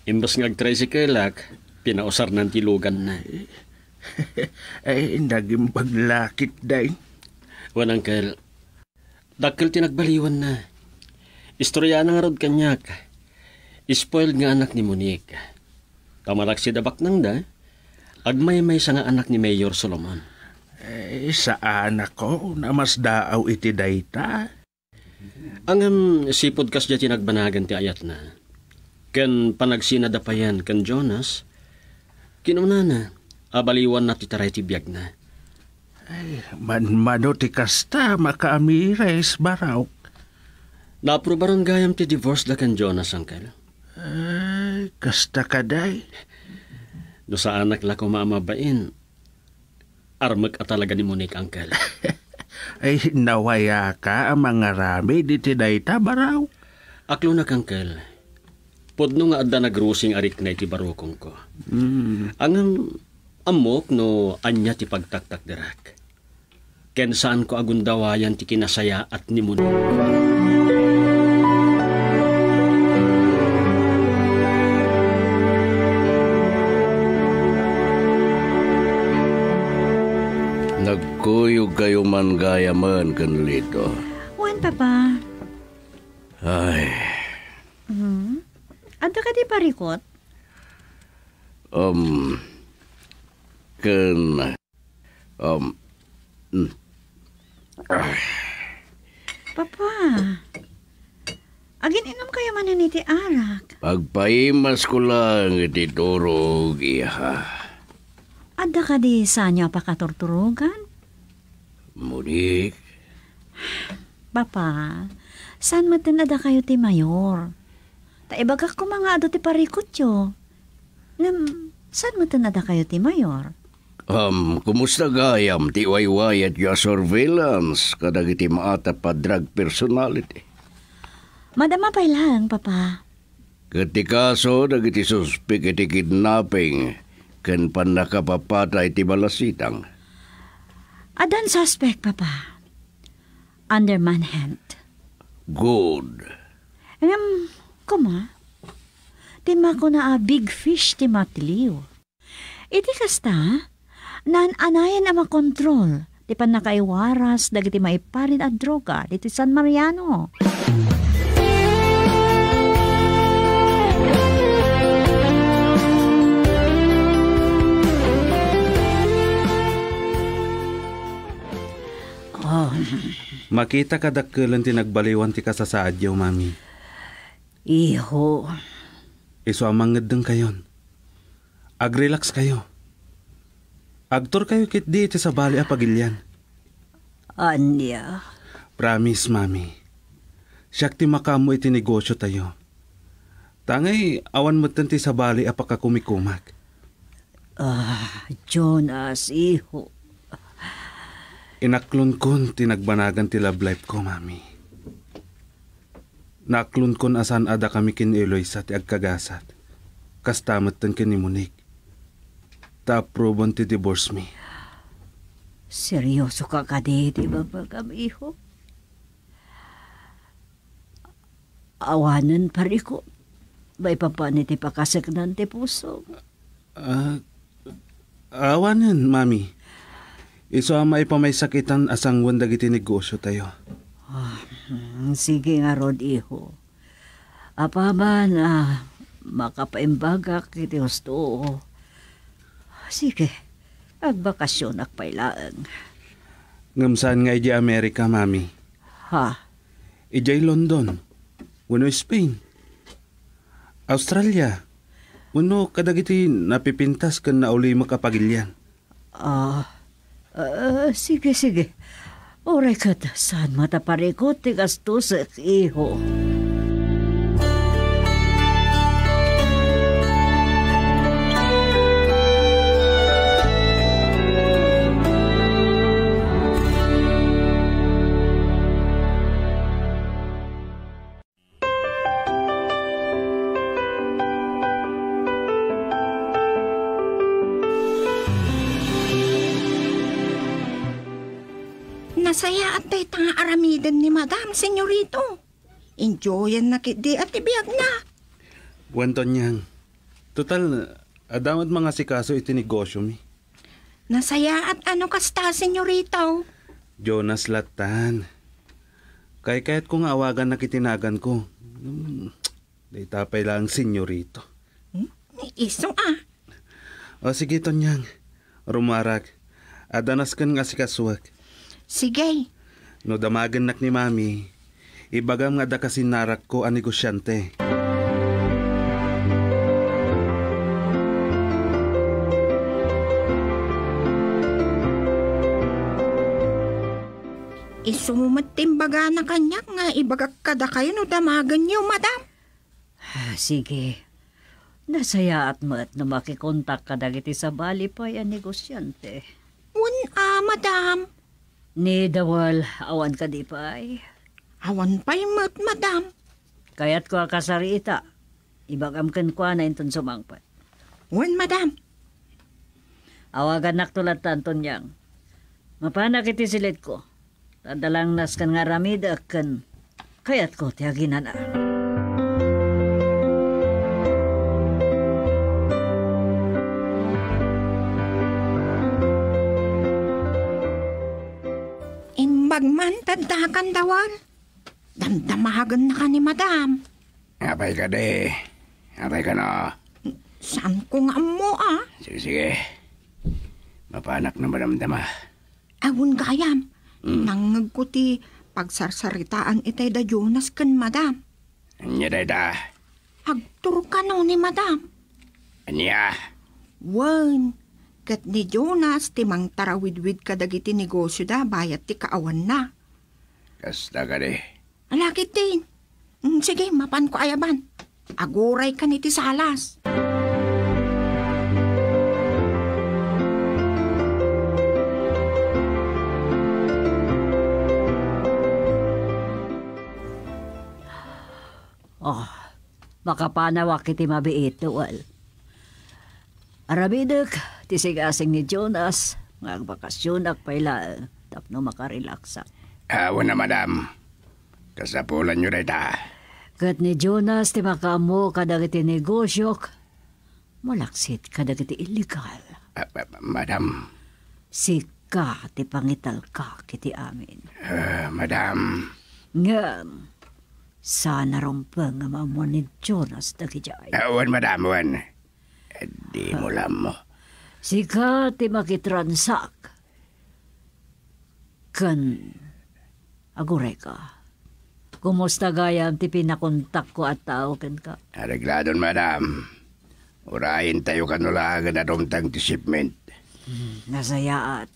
Imbes nga agtricycle-ak, pinausarnan ti luganna. Ay, nagimbag la ketdi. Wen, Uncle, dakkel ti nagbaliwanna. Istoriana ngarud kaniak. Spoiled nga anak ni Monique. Ta malaksid a baknangda, agmaymaysa nga anak ni Mayor Solomon. Eh, saanakon a masdaaw iti dayta. Ngem sipud kasdiay ti nagbanagan ti ayatna, ken panagsinada payen ken Jonas, kinunana a baliwanna ti taray ti biagna. Ay, manmano ti kasta, makaamires, Baraw. Naaprubaran gayam ti divorce da ken Jonas, Uncle. Ay, kasta kadi. No saanak la koma a mabain, armek a talaga ni Monique, Uncle. Ay, nawayaka a mangaramid iti dayta, Baraw. Aklonak, Uncle. Pudno nga adda nagrusing a rikna iti barukongko. Mm. Ngem, ammok no ania ti pagtaktakderak. Ken saanko a gundawayan ti kinasayaat ni Monique. Nagkuyogkayo man gayamen ken Lito. Wen, Papa. Ay. Hmm? Adda kadi parikut? Um, ken Um, mm. Ah. Papa, agin-inumkayo manen iti arak? Pagpaimasko laeng iti turog, iha. Adda kadi saanyo a pakaturturogan? Monique. Papa, saan metten a dakayo ti mayor? Ta ibagak koma nga adu ti parikutyo. Ngem, saan metten a dakayo ti mayor? Um, kumusta gayam ti waywayatyo a surveillance kadagiti maatap a drug personality? Madama pay laeng, Papa. Ket ti kaso dagiti suspek iti kidnapping ken pannakapapatay ti balasitang? Addan suspek, Papa. Under manhunt. Good. Ngem, koma, ti makuna a big fish ti matiliw. Iti kasta, naan-anayen a makontrol ti pannakaiwaras dagiti maiparit a droga ditoy San Mariano. Oh. Makita a dakkelen ti nagbaliwan ti kasasaadyo, Mami. Iho. Isu a mangeddengkayon. Agrelaxkayo. Agturkayo ketdi iti sabali a pagilian. Ania? Promise, Mami. Siak ti makaammo iti negosyotayo. Ta ngay, awan metten ti sabali a pakakumikumak. Ah, Jonas, iho. Inaklonkon ti nagbanagan ti love life ko, Mami. Naaklonkon a saan a dakami ken ni Eloisa ti agkagasat. Kasta metten ken ni Monique. Ta approban ti divorce mi. Serioso ka kadi ti babagam, iho? Awanen, pariko. Maipapan iti pakaseknan ti puso. Ah, awanen, Mami. Isu a maipamaysakitan a sanguen dagiti negosyo tayo. Ah, hmm, sige ngarud, iho. Apaman, ah, makapaimbagak iti husto. Sige, agbakasionak pay laeng. Ngem saan nga idiay Amerika, Mami? Ha? Idiay London, wenno Spain, Australia, wenno kadagiti napipintas ken naulimek a pagilian. Ah, ah, sige, sige. Uray ket saan met a parikut ti gastusek, iho. Nasayaat dayta nga aramiden ni Madam, Senyorito. Enjoyanna ketdi a ti biagna. Wen, Tonyang. Total, adda met mangasikaso iti negosyomi. Nasayaat a no kasta, Senyorito. Jonas lattan. Kaykayatko nga awagannak iti naganko. Hmm, dayta pay laeng Senyorito. Hmm? Isu a. O sige, Tonyang. Rumuarak. Adda nasken nga asikasuek. Sige. No damagennak ni Mami, ibagam nga adda kasinnarakko a negosiante. Isu met ti imbagana kaniak nga ibagak kadakayo no damagenyo, Madam. Ah, sige. Nasayaat met no makikontak kadagiti sabali pay a negosiante. Wen a, Madam. Ni Dawal, awan kadi pay? Awan pay met, Madam. Kayatko a kasariita. Ibagam kenkuana inton sumangpet. Wen, Madam. Awagannakto lattan, Tonyang. Mapanak iti silitko. Adda laeng nasken nga aramidek ken kayatko ti aginana. Imbag man ti addakan, Dawal. Damdamagennaka ni Madam. Apay kadi? Apay kano? Saanko nga ammo, a. Sige, sige. Mapanak no madamdama. Awan gayam. Hmm. Nangngegko ti pagsarsaritaan itay da Jonas ken Madam. Ania dayta? Agturkano ni Madam. Ania? Wen, ket ni Jonas ti mangtarawidwid kadagiti negosioda bayat ti kaawanna. Kasta kadi? Ala ketdin. Mm, sige, mapanko ayaban. Aguraykan iti salas. Oh, makapanawak iti mabiit, Dawal. Aramidek ti sigasing ni Jonas nga agbakasionak pay laeng tapno makarelaksak. Awan a, madam. Kasapulanyo dayta. Ket ni Jonas ti makaammo kadagiti negosiok, malaksid kadagiti illegal. Ah, ah, madam. Sika ti pangitalkak iti amin. Ah, madam. Ngem, saan a rumbeng nga maammuan ni Jonas dagidiay. Ah, wen, madam, wen. Dimo la ammo. Sika ti makitransak. Ken agurayka. Kumusta gayam ti pinakontakko a tao kenka? Aregladon, madam. Urayentayo kano laengen a dumteng ti shipment. Hmm, nasayaat.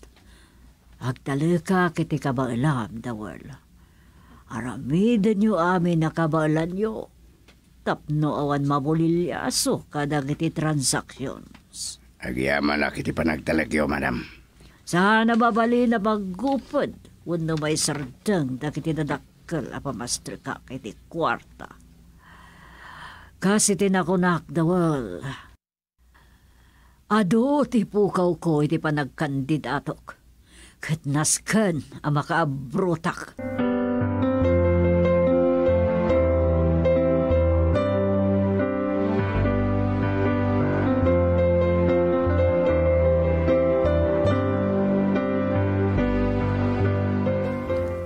Agtalekak iti kabaelam, Dawal. Aramidenyo amin a kabaelanyo tapno awan mabuliliaso kadagiti transactions. Agyamanak iti panagtalekyo, madam. Saan a mabalin a maggupod wenno maisardeng dagiti nadakkel a pamasterkak iti kuarta. Kas iti nakunak, Dawel, adu ti pukawko iti panagkandidatok, ket nasken a makaabrotak.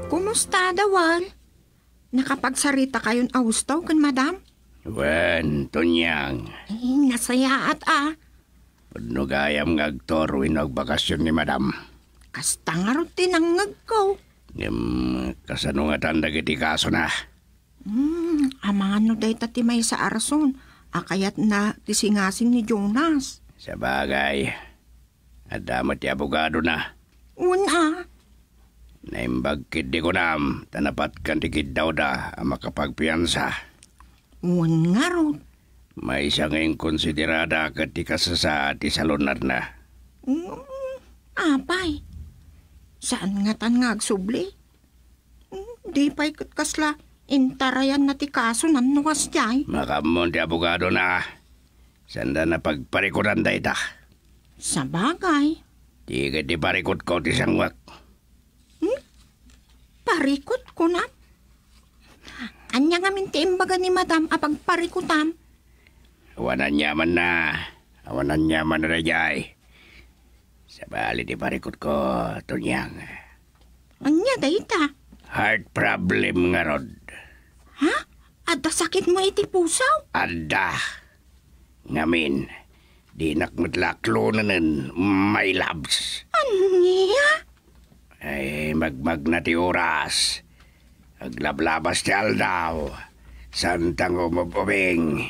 Kumusta, Dawel? Nakapagsarita kayon a husto ken madam? Wen, Tonyang. Ay, nasayaat a. Pudno gayam nga agtur wenno agbakasyon ni madam. Kasta ngarud ti nangngegko. Ngem kasano ngatan dagiti kasona? Hmm, amangan no dayta ti maysa a rason a kayatna ti singasing ni Jonas. Sabagay, adda met ti abogadona. Wen a. Naimbag ketdi kunam, ta napatkan ti kiddawda a makapagpiansa. Wen ngarud. Maysa nga inkonsiderada ket ti kasasaad ti salunarna. Mm, apay. Saan ngatan nga agsubli? Mm, di pay ket kasla intarayanna ti kaso nano kasdiay. Makaammo ti abogadona. Saanda napagparikudan dayta. Sabagay. Di ket ti parikutko ti sangwek. Hmm? Parikut, kunam? Ania ngamin ti imbaga ni madam a pagparikutam? Awan aniamanna. Awan aniamanna daydiay. Sabali ti parikutko, Tonyang. Ania dayta? Heart problem ngarud. Ha? Adda sakitmo iti puso? Adda. Ngamin, dinak met la aklonenen, my loves. Ania? Ay, magmagna ti oras. Aglablabas ti aldaw. Saan ta nga umub-ubing?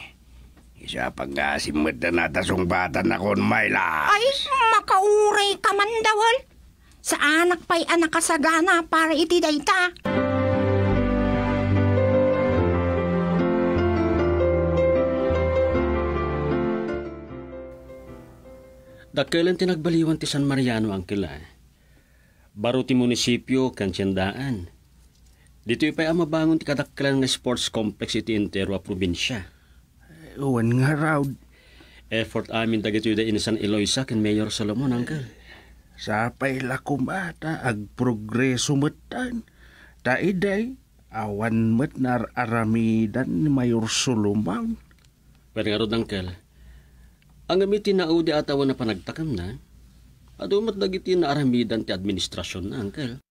Isu a pagngaasim met dayta a sungbatanakon, my loves. Ay, makauray ka man, Dawel. Saanak pay a nakasagana para iti dayta. Dakkelen ti nagbaliwan ti San Mariano, Uncle, a. Baro ti munisipio ken tiendaan. Ditoy pay a mabangon ti kadakkelan nga sports complex iti entero a probinsia. Wen ngarud. Effort amin dagitoy da ni San Eloisa ken Mayor Solomon, Uncle. Sapay la koma ta agprogreso metten. Ta idiay, awan met naar-aramidan ni Mayor Solomon. Wen ngarud, Uncle. Ngem iti naudi a tawen a panagtakemna, adu met dagiti naaramidan ti administrasionna, Uncle.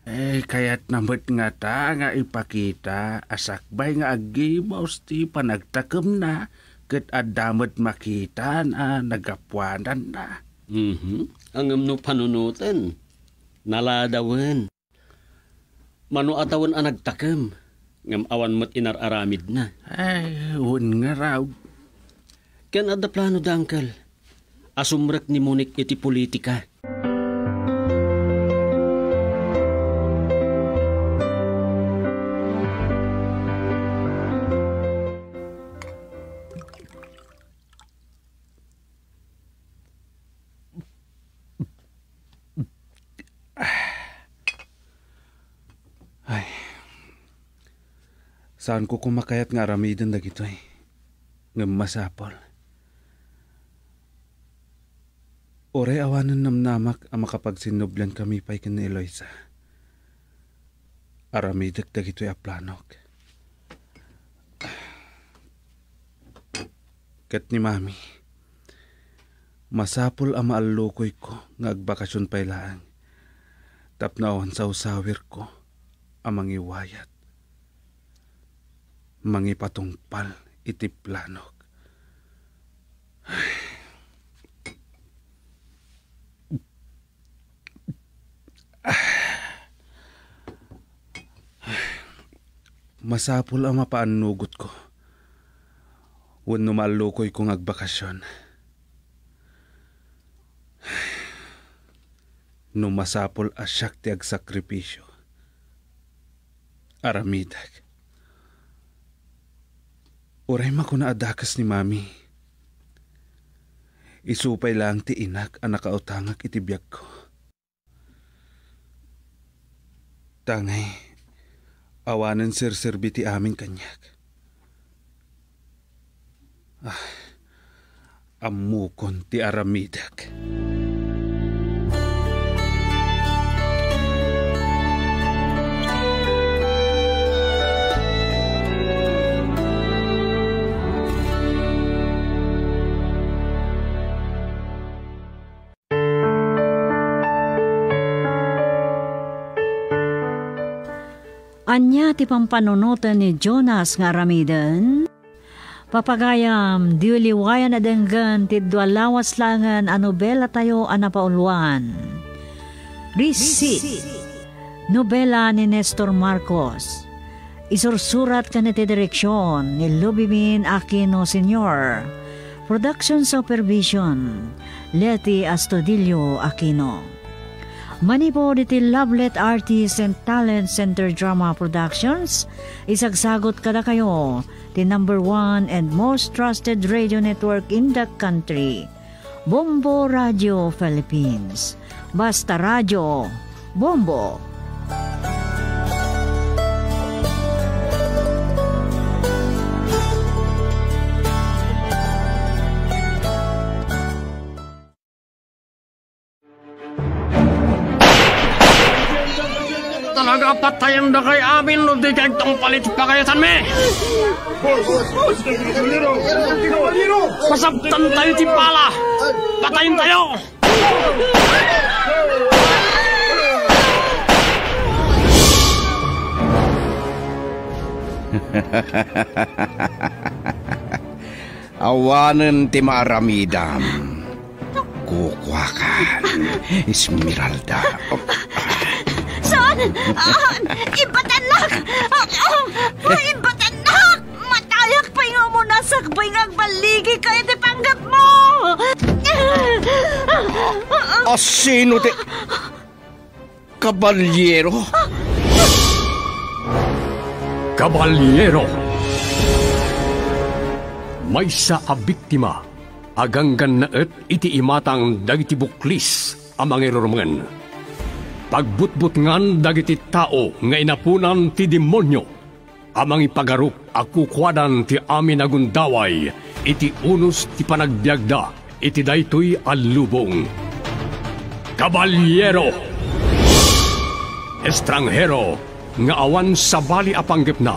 Eh, kayatna met ngata nga ipakita a sakbay nga aggimos ti panagtakemna ket adda met makitaan a nagapuananna. Mhm. Ngem no panunoten, naladawen. Mano a tawen a nagtakem, ngem awan met inar-aramidna. Ay, wen ngarud. Ken adda plano da, Uncle, a sumrek ni Monique iti politika. Ay. Saanko koma kayat nga aramiden dagitoy. Ngem masapul. Uray awanen namnamak a makapagsinnubliankami pay ken ni Eloisa. Aramidek dagitoy a planok. Ket ni Mami, masapul a maallukoyko nga agbakasion pay laeng tapno awan sawsawirko a mangiwayat, mangipatungpal iti planok. Masapul a mapaannugotko wenno maallukoyko nga agbakasion. No masapul a siak ti agsakripisio, aramidek. Uray makuna a dakes ni Mami. Isu pay laeng ti inak a nakautangak iti biagko. Tangay, awanen serserbi ti amin kaniak. Ah, ammokon ti aramidek. Ania ti pampanunoten ni Jonas nga aramiden? Papagayam, diyo liwayan a denggen ti dua lawas laengen a nobelatayo a napauluan. Receipt. Nobela ni Nestor Marcos. Isursurat ken iti direksion ni Lubimin Aquino Senior. Production supervision, Leti Astudillo Aquino. Manipud iti Lovelet Artist and Talent Center Drama Productions, isagsagut kadakayo ti number one and most trusted radio network in the country, Bombo Radio Philippines. Basta Radio, Bombo. Talaga, patayen dakay amin no di kay tungpal iti pagayatanmi! Pasabtan tayo ti bala! Patayen tayo! Awanen ti maaramidam. Kukuakan, Esmeralda. Saan? Ah, ibatannak! Ah, ah, ibatannak! Matayak pay nga umunasakbay nga agbaligi ka iti panggepmo! Asino ti Kabaliero? Kabaliero! Maysa a biktima a ganggannaet iti imatang dagiti buklis a mangirurumen. Pagbutbutngan dagiti tao nga inaponan ti demonio a mangipagarup a kukuadan ti amin a gundaway iti unos ti panagbiagda iti daytoy a lubong. Kabaliero! Estranghero nga awan sabali a panggepna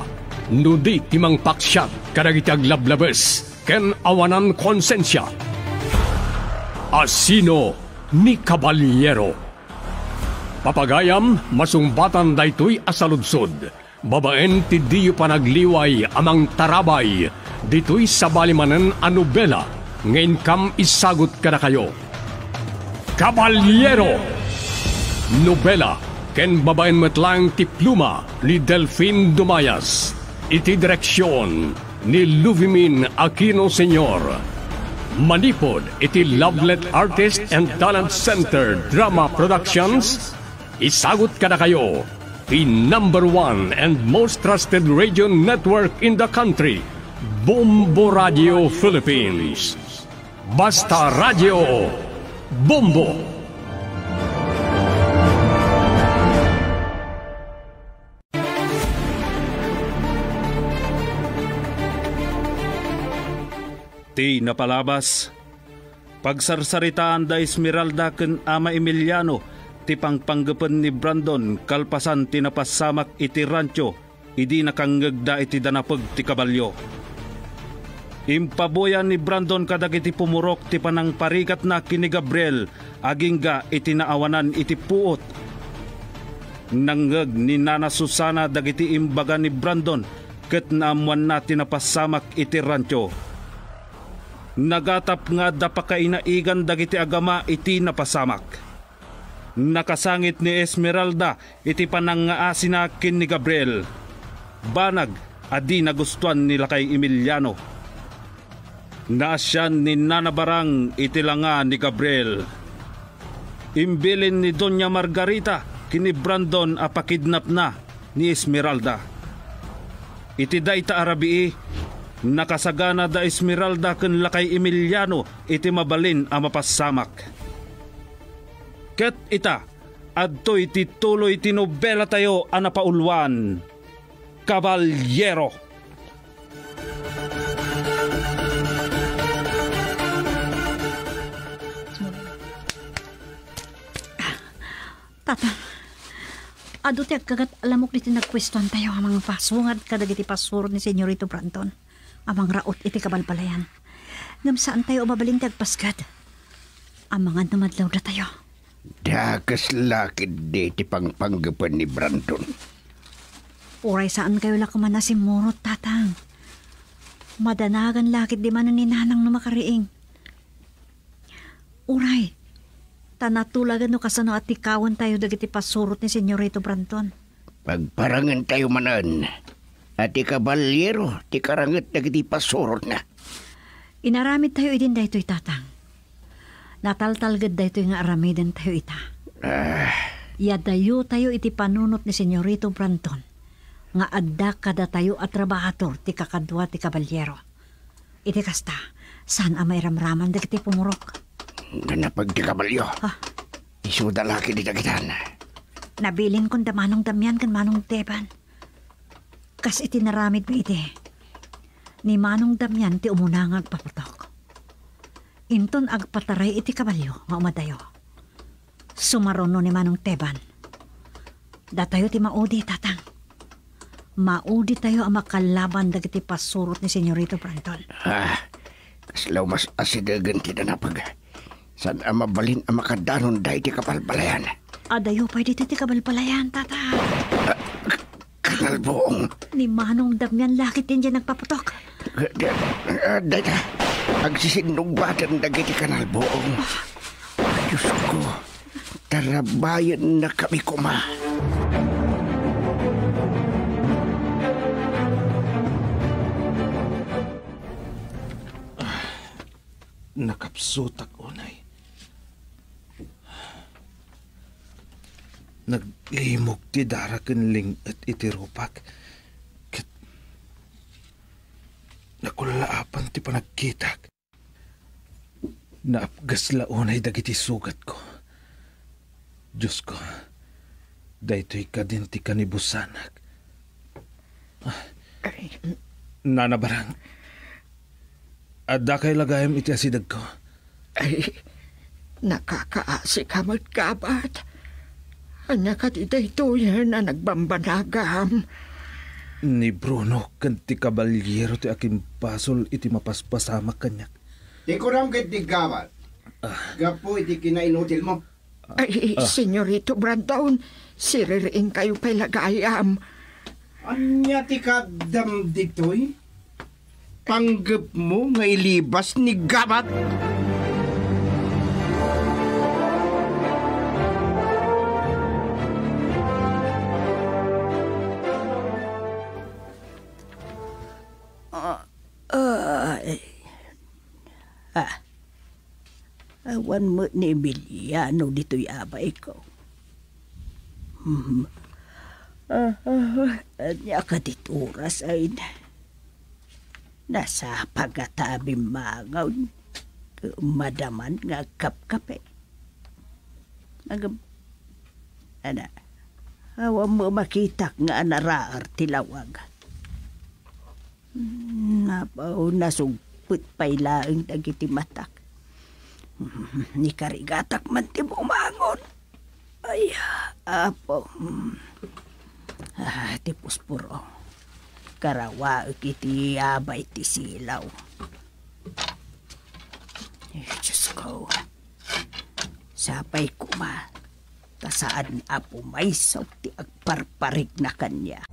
no di ti mangpaksiat kadagiti aglablabes ken awanan konsensia. Asino ni Kabaliero? Papagayam, masungbatan daytoy a saludsod babaen ti diyo panagliway a mangtarabay ditoy sabali manen a nobela nga inkam isagut kadakayo. Kabaliero! Nobela ken babaen met laeng ti pluma ni Delfin Dumayas. Iti direksion ni Luvimin Aquino Senior. Manipud iti Lovelet Artist and Talent Center Drama Productions, isagut kadakayo ti number one and most trusted radio network in the country, Bombo Radio Philippines. Basta Radio Bombo! Ti napalabas, pagsarsaritaan da Esmeralda ken Ama Emiliano ti pangpanggepen ni Brandon kalpasan ti napassamak iti rancho idi nakangngegda iti danapeg ti kabalio. Impabuyan ni Brandon kadagiti pumurok ti panangparigatna ken ni Gabriel agingga iti naawanan iti puot. Nangngeg ni Nana Susana dagiti imbaga ni Brandon ket naammoanna ti napassamak iti rancho. Nagatap nga adda pakainaigan dagiti agama iti napasamak. Nakasangit ni Esmeralda iti panangngaasina ken ni Gabriel. Banag a di nagustuan ni Lakay Emiliano. Naasian ni Nana Barang iti langa ni Gabriel. Imbilin ni Doña Margarita ken ni Brandon a pakidnapna ni Esmeralda. Iti dayta a rabii, Nakasagana da Esmeralda ken Lakay Emiliano iti mabalin a mapasamak. Ket ita, adtoy ti tuloy ti nobelatayo a napauluan, Kabaliero. Tatang, adu ti agkagat a lamok ditoy nagpuestoantayo a mangpasungad kadagiti pasurot ni Senyorito Brandon a mangraut iti kabalbalayan. Ngem saantayo a mabalin ti agpasged. Amangan no madlawdatayo. Dakes la ketdi ti pangpanggepen ni Brandon. Uray saankayo la koma a simmurot, Tatang. Madanagan la ketdi manen ni Nanang no makariing. Uray, ta natulagan no kasano a tikawentayo dagiti pasurot ni Senyorito Brandon. Pagparangentayo manen a ti Kabaliero ti karanget dagiti pasurotna. Inaramidtayo idin daytoy, Tatang. Nataltalged daytoy nga aramidentayo ita. Ah. Yadayotayo iti panunot ni Senyorito Brandon nga adda kadatayo a trabahador ti kakadua ti Kabaliero. Iti kasta, saan a mairamraman dagiti pumurok. Nanapag ti kabalio. Ha? Isuda la ketdi dagitan. Nabilinkon da Manong Damian ken Manong Teban. Kas iti naramidmi idi, ni Manong Damian ti umuna nga agpaputok. Inton agpataray iti kabalio nga umadayo. Sumaruno ni Manong Teban. Datayo ti maudi, Tatang. Mauditayo a makalaban dagiti pasurot ni Senyorito Brandon. Ah, kasla umas asidegen ti nanapag. Saan a mabalin a makadanonda iti kabalbalayan. Adayo pay ditoy ti kabalbalayan, Tatang. Ah, k-, Kanal Buong. Ni Manong Damian la ketdi diay nagpaputok. Ah, dayta, agsisinnugbatan dagiti Kanal Buong. Diosko, tarabayennakami koma. Nakapsutak unay. Naglimog ti dara ken ling-et iti rupak, ket nakullaapan ti panagkitak. Naapgas la unay dagiti sugatko. Diosko, daytoy kadin ti kanibusanak. Ah, Nana Barang, addakay la gayam iti asidegko? Ay, nakakaasika met, Gabat. Ania kadi daytoy a nagbambanagam? Ni Bruno ken ti Kabaliero ti akimbasol iti mapaspasamak kaniak. Ti kunam ketdi, Gabat, Ah. gapu iti kinainutilmo. Ay, Ah. Senyorito Brandon, siririingkayo pay la gayam. Ania ti kaaddam ditoy? Panggepmo nga ilibas ni Gabat? Ah, ay. Ah. Awan met ni Emiliano ditoy, abayko. Hmm. Ah, ah, ah, ania kadi ti oras ay na? Nasapa ngata a bimmangon. Madaman nga agkapkape. Agam-, ana, awan met makitak nga anaraar ti lawag. Hmm, apo, nasugpet pay laeng dagiti matak. Hmm, ikarigatak man ti bumangon. Ay, Apo. Hmm. Ah, ti puspuro. Karawaek iti abay ti silaw. Ay, Diosko. Sapay koma ta saan a pumayso ti agparparigna kaniak.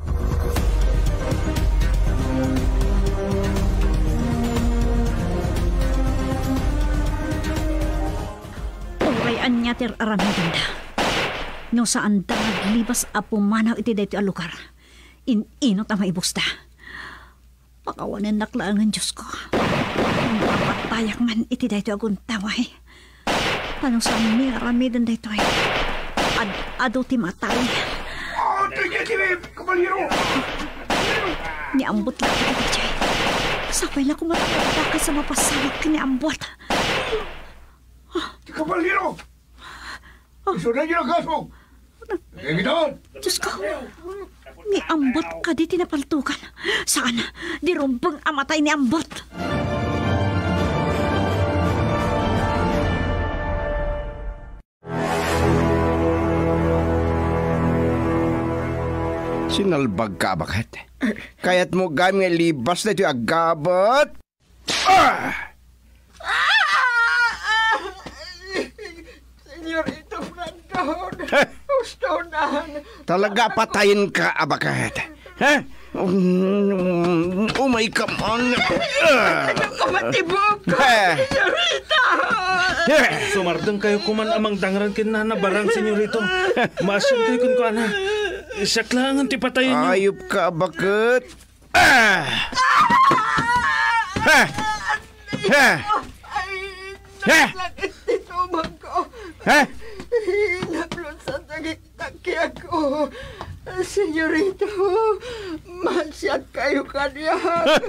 Uray ania ti ar-aramidenda, no saanda nga aglibas a pumanaw iti daytoy a lugar, in-inut a maibusda. Pakawanennak laengen, Diosko. Mapatayak man iti daytoy a guntaway. Ta no saanmi nga aramiden daytoy, ad-adu ti matay. Ah, daydiay ti kabalero! Ni ambot la iti daydiay. Sapay la koma ti kadakas a mapasamak ken ni Ambot. Ti kabalero! Isu daydi a kaso! Nakikitaan! Diyos ko! Ni Ambot kadi ti napaltokan. Saan, di rumbeng a matay ni Ambot. Sinalbagka a baket. Kayatmo gayam nga ilibas daytoy a gabat? Ah! Senyorito Brandon, gustonan. Talaga a patayenka a baket. Ha? Um, umay ka man. Ah! Ano ka matibok ko, Eh. Senyorita? Eh. Sumardeng kayo kuman a mangdangran ken Nana Barang, senyorito. Maasian kayo kenkuana. Siak laengen ti patayenyo. Ayop ka a baket. Ah! Ha! Ha! Ay, Ha! naglakit ti tumang ko. Ha? Hinaplos a sakit. Takiako, senyorito, maasian kayo kaniak.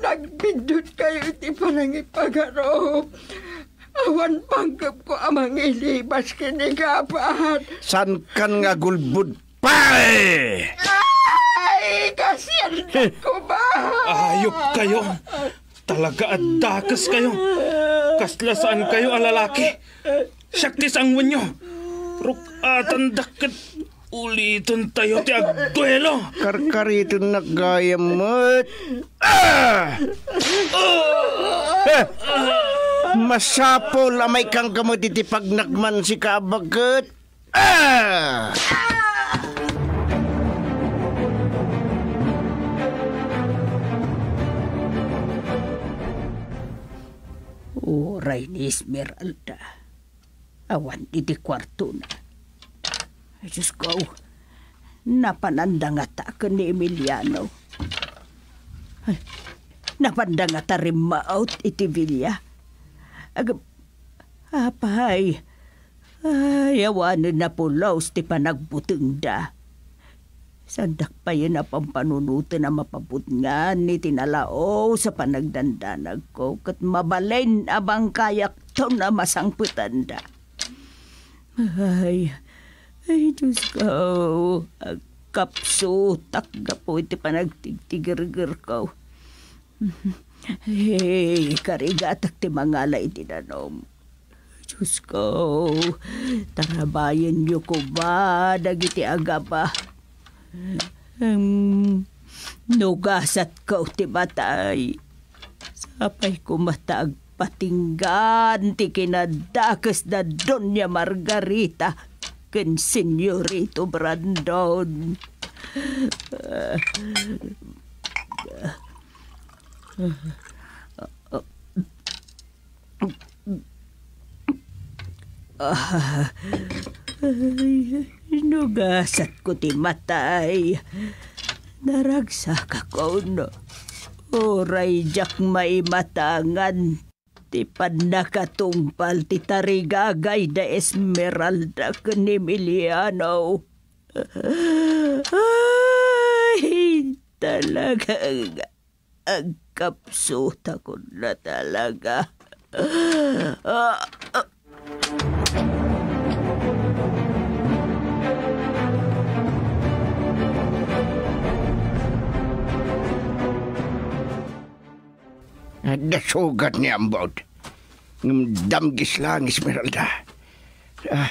Nagbiddut kayo iti panangipagarup. Awan panggepko a mangilibas ken ni gabat. Saankan nga agulbod pay! Ay, kasian ko ba? Ayop kayo! Talaga a dakes kayo. Kasla saan kayo a lalaki. Siak ti sanguenyo. Ruk-atandak ket uliten tayo ti agduelo. Karkaritennak gayam met. Ah! Ah! Masapul a maikkanka met iti pagnakman, sika a baket. Ah! Uray ni Esmeralda. Awan iti kuartona. Ay, Diyos ko, napananda ngata ken ni Emiliano. Ay, napanda ngata rimmaut iti villa. Ag-, apay, Ay, awanen a pulos ti panagbutengda. Saandak payen a pampanunoten a mapabutngan iti nalaus a panagdandanagko, ket mabalin a bangkayakton a masangpetanda. Ay, ay, Diyos ko, agkapsutak gapu iti panagtigtigergerko. Hey, karigatak ti mangala iti danum. Diyos ko, tarabayenyo koma dagiti agaba. Em, nugasatko ti matay. Sapay koma ta agpatinggan ti kinadakes da Doña Margarita ken Senyorito Brandon. Ah, ay, nugasatko ti matay. Naragsakakon. Uray diak maimatangan ti pannakatungpal ti tarigagay da Esmeralda ken Emiliano. Ay, talagang Agkapsutakon na talaga. Ah, ah. Adda sugat ni Ambot. Ngem damgis lang, Esmeralda. Ah,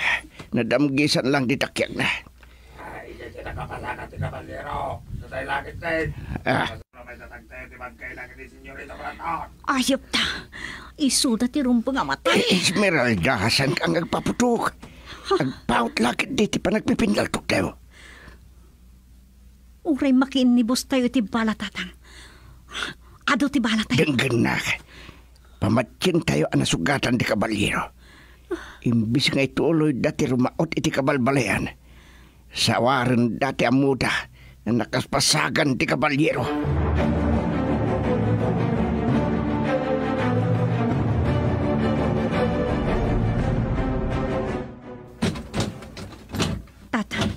nadamgisan lang ti takiagna. Ay, idiay ti nakapasakat ti kabalero. Satay langit din. Ah. Kasano may tatagtayo ti bangkay langit ni Senyorita Brandon? Ayop ta. Isuda ti rumbeng a matay. Eh, Esmeralda, saan ka nga agpaputok? Agpaut lakit di ti panagpipindaltok tayo. Uray makiinnibustayo iti bala, Tatang. Adu ti balatayo. Denggennak. Pamatientayo a nasugatan ti kabalero. Imbis nga ituloyda ti rumaot iti kabalbaliwan, sawarenda ti ammoda nga nakaspasagan ti kabalero. Tatang,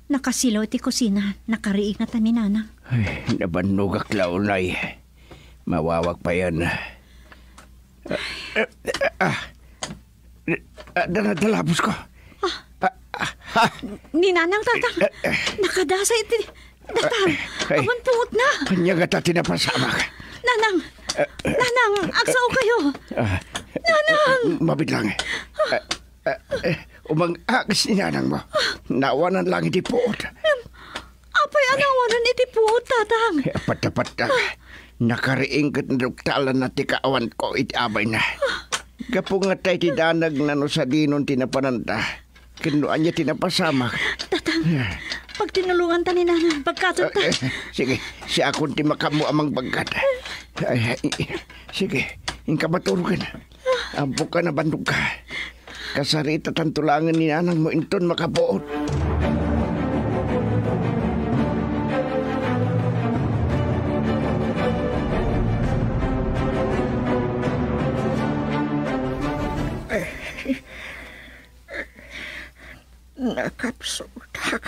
nakasilaw iti kusina. Nakariing ngata ni Nanang. Ay, nabannogak la unay. Mawawag payen. Ah, ah, ah, ah, dala-, dalabos ko. Ah. Ah, ah, ah. Ni Nanang, Tatang. Eh, eh. Nakadasa iti, Tatang. Eh, eh. Awan puot na. Ania ngata ti napasamak? Nanang. Eh, eh. Nanang, agsao kayo. Ah. Nanang. Mabit lang. Eh, eh, eh, umang-agas ni Nanang mo. Nawanan lang iti puot. Apay a nawanan iti puot, Tatang? Eh, apatapatang. Nakariing ket naduktalanna ti kaawanko iti abayna. Gapu ngata iti danagna no sadinon ti napananta. Ken no ania ti napasamak. Tatang, pagtinulonganta ni Nanang, pagkatonta. Eh, eh, sige, siakon ti makaammo a mangbagkat. Ay, ay, sige, inka maturogen. Ampok ka, nabannogka. Kasaritatanto laengen ni Nanang mo inton makapuot. Nakapsutak.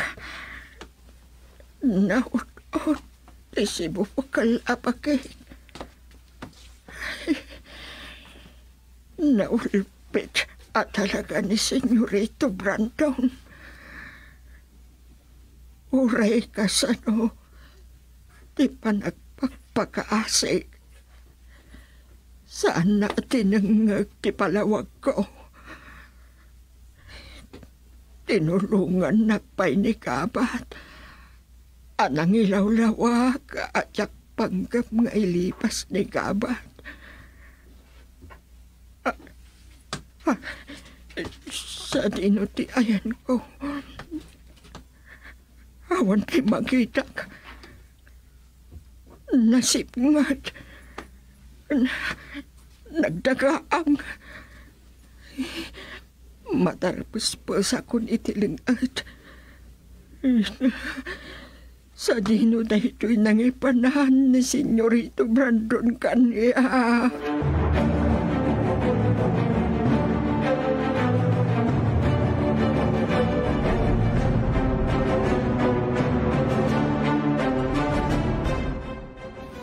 Naut-ot ti sibubukel a bagik. Naulpit a talaga ni Senyorito Brandon. Uray kasano ti panagpakpakaasik, saanna a tinengngeg ti palawagko. Tinulongannak pay ni Gabat a nangilawlawag a diak panggep nga ilipas ni Gabat. Ah, ah, sadino ti ayanko? Awan ti makitak. Nasipnget. Na-, nagdagaang. Matarpespesakon iti leng-et. Sadino daytoy nangipanan ni Senyorito Brandon kaniak?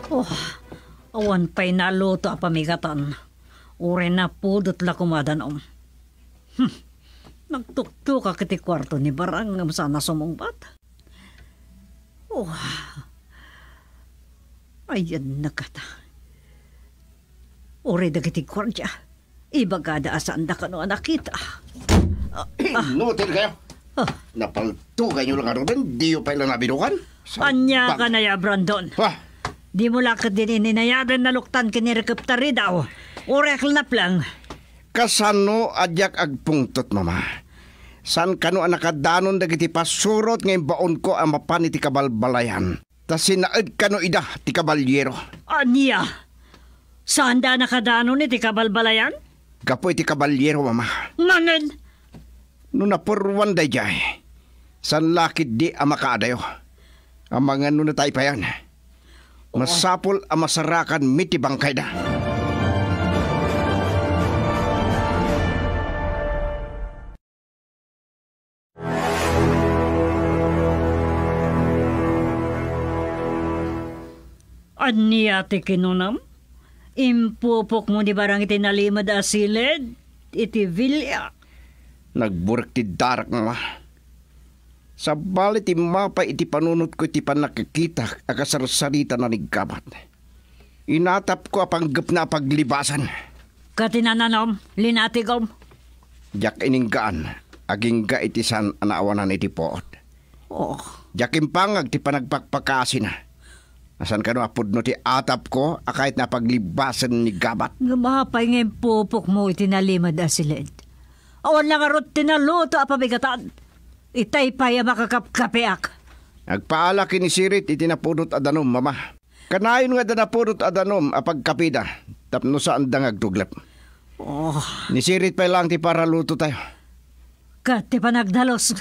Oh, awan pay naluto a pamigatan. Uray napudot la koma a danum. Hmm. Nagtuktukak iti kuarto ni Barang ngem saan a sumungbat. Oh. Ayan na kata. Uray dagiti guardia, ibagada a saanda kano a nakita. Ah, ah. Inutil kayo. Ah. Napaltugayyo la ngaruden, diyo pay la nabinukan? Ania ka naya, Brandon? Ah. Dimo la ket din ininayaden naluktan ken ni Rekep Taridaw. Uray a naplang. Kasano a diak agpungtot, Mama? Saan kano a nakadanon dagiti pasurot nga imbaonko a mapan iti kabalbalayan? Ta sinaed kano ida ti kabalyero. Ania? Saanda a nakadanon iti kabalbalayan? Gapu iti kabalyero, Mama. Manen? No napurwan daydiay, saan la ketdi a makaadayo. Amangan no nataypayan. Oh. Masapul a masarakanmi ti bangkayda. Ania ti kinunam? Impupokmo ni Barang iti nalimed a siled iti villa. Nagburek ti darak, Mama. Sabali ti mapay iti panunotko iti pannakakita a kasarsaritana ni Gabat. Inatapko a panggepna a paglibasen. Ket ti nananam, linatigom? Diak ininggaan, agingga iti saan a naawanan iti puot. Oh. Diak impangag ti panagpakpakaasina. Saan kano a pudno ti atapko a kayatna a paglibasen ni Gabat? Ngem apay nga impupokmo iti nalimed a siled? Awan la ngarud ti naluto a pabigatan. Itay pay a makakapkapiak. Agpaala ken ni Sirit iti napudot a danum, Mama. Kanayon nga adda napudot a danum a pagkapida tapno saanda nga agtuglep. Oh. Ni Sirit pay laeng ti paralutotayo. Ket ti panagdalus,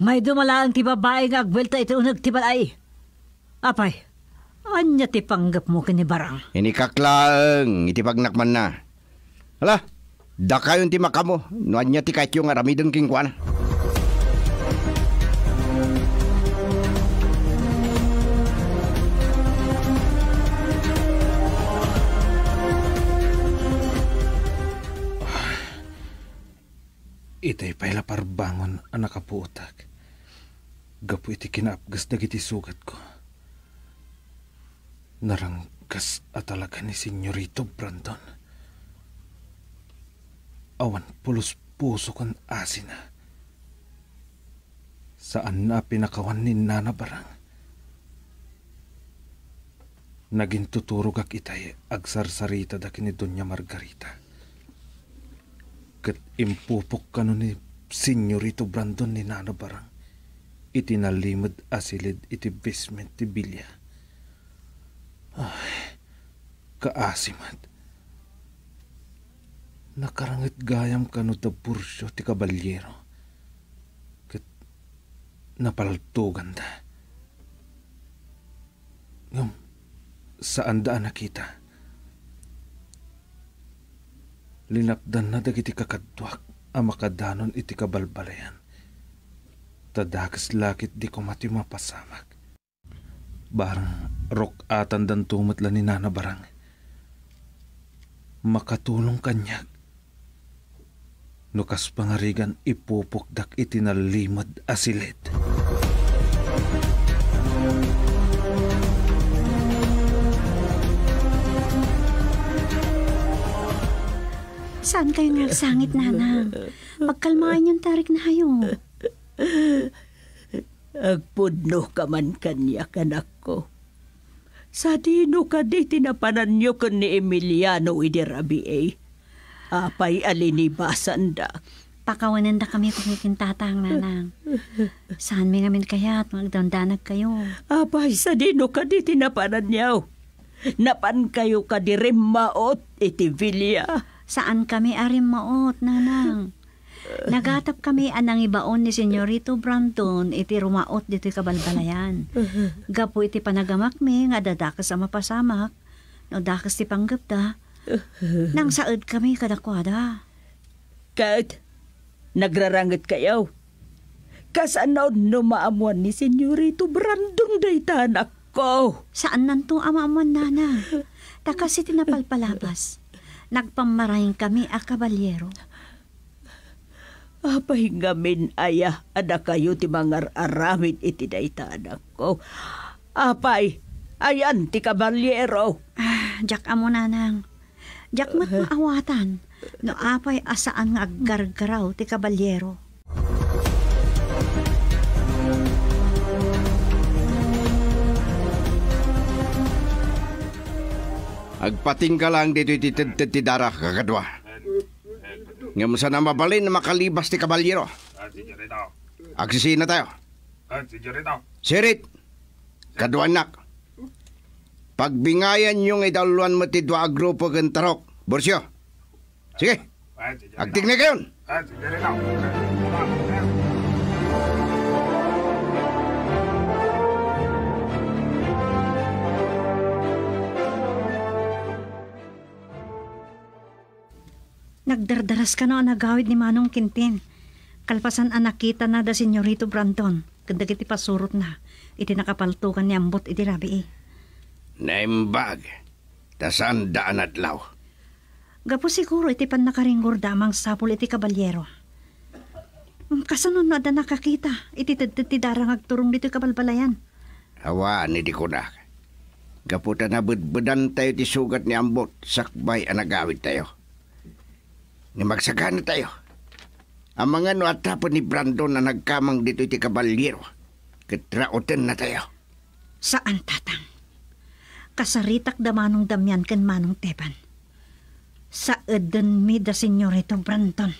mayduma laeng ti babai nga agbuelta iti uneg ti balay. Apay, ania ti panggepmo ken ni Barang? Inikak laeng iti pagnakmanna. Ala, dakayon ti makaammo no ania ti kayatyo nga aramiden kenkuana. Angon a nakapuotek gapu iti kinaapges dagiti sugatko. Naranggas a talaga ni Senyorito Brandon. Awan pulos puso ken asina. Saanna a pinakawan ni Nana Barang. Nagintuturogak itay agsarsaritada ken ni Doña Margarita. Ket impupok kano ni Senyorito Brandon ni Nana Barang iti nalimed a siled iti basement ti bilia. Ay, kaasi met. Nakaranget gayam kano da Burcio ti kabalyero. Ket napaltoganda. Ngem saanda a nakita. Linapdanna dagiti kakaduak a makadanon iti kabalbalayan. Ta dakes la ketdi koma ti mapasamak. Barang ruk-atandanto met la ni Nana Barang. Makatulong kaniak no kas pangarigan ipupokdak iti nalimed a siled. Saan kayo nga agsangit, Nanang? Pagkalmaanyon ta riknayo. Agpudnoka man kaniak, anakko. Sadino kadi ti napananyo ken ni Emiliano idi rabii? Apay a linibasandak? Pakawanendakami ken ni Tatang, Nanang. Saanmi ngamin kayat nga agdandanagkayo. Apay, sadino kadi ti napananyo? Napankayo kadi rimmaot iti bilia? Saankami a rimmaot, Nanang. Nagatapkami a nangibaon ni Senyorito Brandon iti rumaot ditoy kabalbalayan. Gapu iti panagamakmi nga adda dakes a mapasamak, no dakes ti panggepda, nangsaedkami kadakuada. Ket nagrarangetkayo? Kasano no maammuan ni Senyorito Brandon dayta, anakko? Saannanto a maammuan, Nana. Ta kas iti napalpalabas, nagpammaraynkami a kabalyero. Apay ngamin aya a dakayo ti mangar-aramid iti dayta, anakko? Apay, ayan ti kabalyero? Ah, diak ammo, Nanang. Diak met maawatan no apay a saan nga aggargaraw ti kabalyero. Agpatingga lang ditoy ti tedted ti dara, kakadua. Ngem saan a mabalin a makalibas ti kabalyero. Agsisinatayo. Sirit, kaduanak. Pagbingayanyo nga idalluan met ti dua a grupo ken tarok. Burcio. Sige. Agtignay kayon. Nagdardaras kano a nagawid ni Manong Quintin, kalpasan a nakitana da Senyorito Brandon ken dagiti pasurotna iti nakapaltogan ni Ambot idi rabii. Naimbag, ta saanda a nadlaw. Gapu siguro iti pannakaringgorda a mangsapul iti kabalyero. Kasano no adda nakakita iti tedted ti dara nga agturong ditoy kabalbalayan? Awan idi kunak. Gapu ta nabedbedantayo ti sugat ni Ambot sakbay a nagawidtayo. Ngem agsaganatayo. Amangan no adda pay ni Brandon a nagkamang ditoy ti kabalyero ket rautennatayo. Saan, Tatang. Kasaritak da Manong Damian ken Manong Teban. Saedenmi da Senyorito Brandon.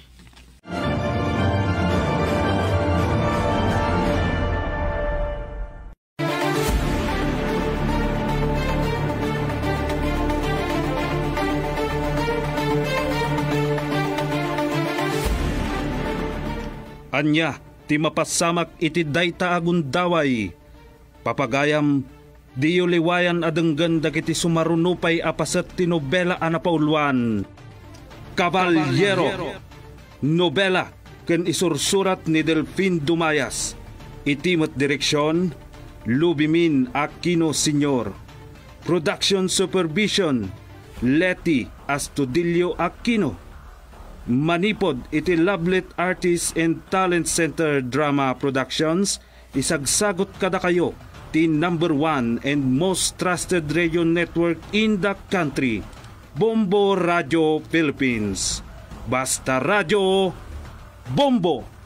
Ania ti mapasamak iti dayta a gundaway? Papagayam, diyo liwayan a denggen dagiti sumaruno pay a paset ti nobela a napauluan, Caballero. Nobela ken isursurat ni Delfin Dumayas. Iti met direksion, Lubimin Aquino Senior. Production supervision, Leti Astudillo Aquino. Manipud iti Lovelet Artist and Talent Center Drama Productions, isagsagut kadakayo ti number one and most trusted radio network in the country, Bombo Radio Philippines. Basta Radio, Bombo!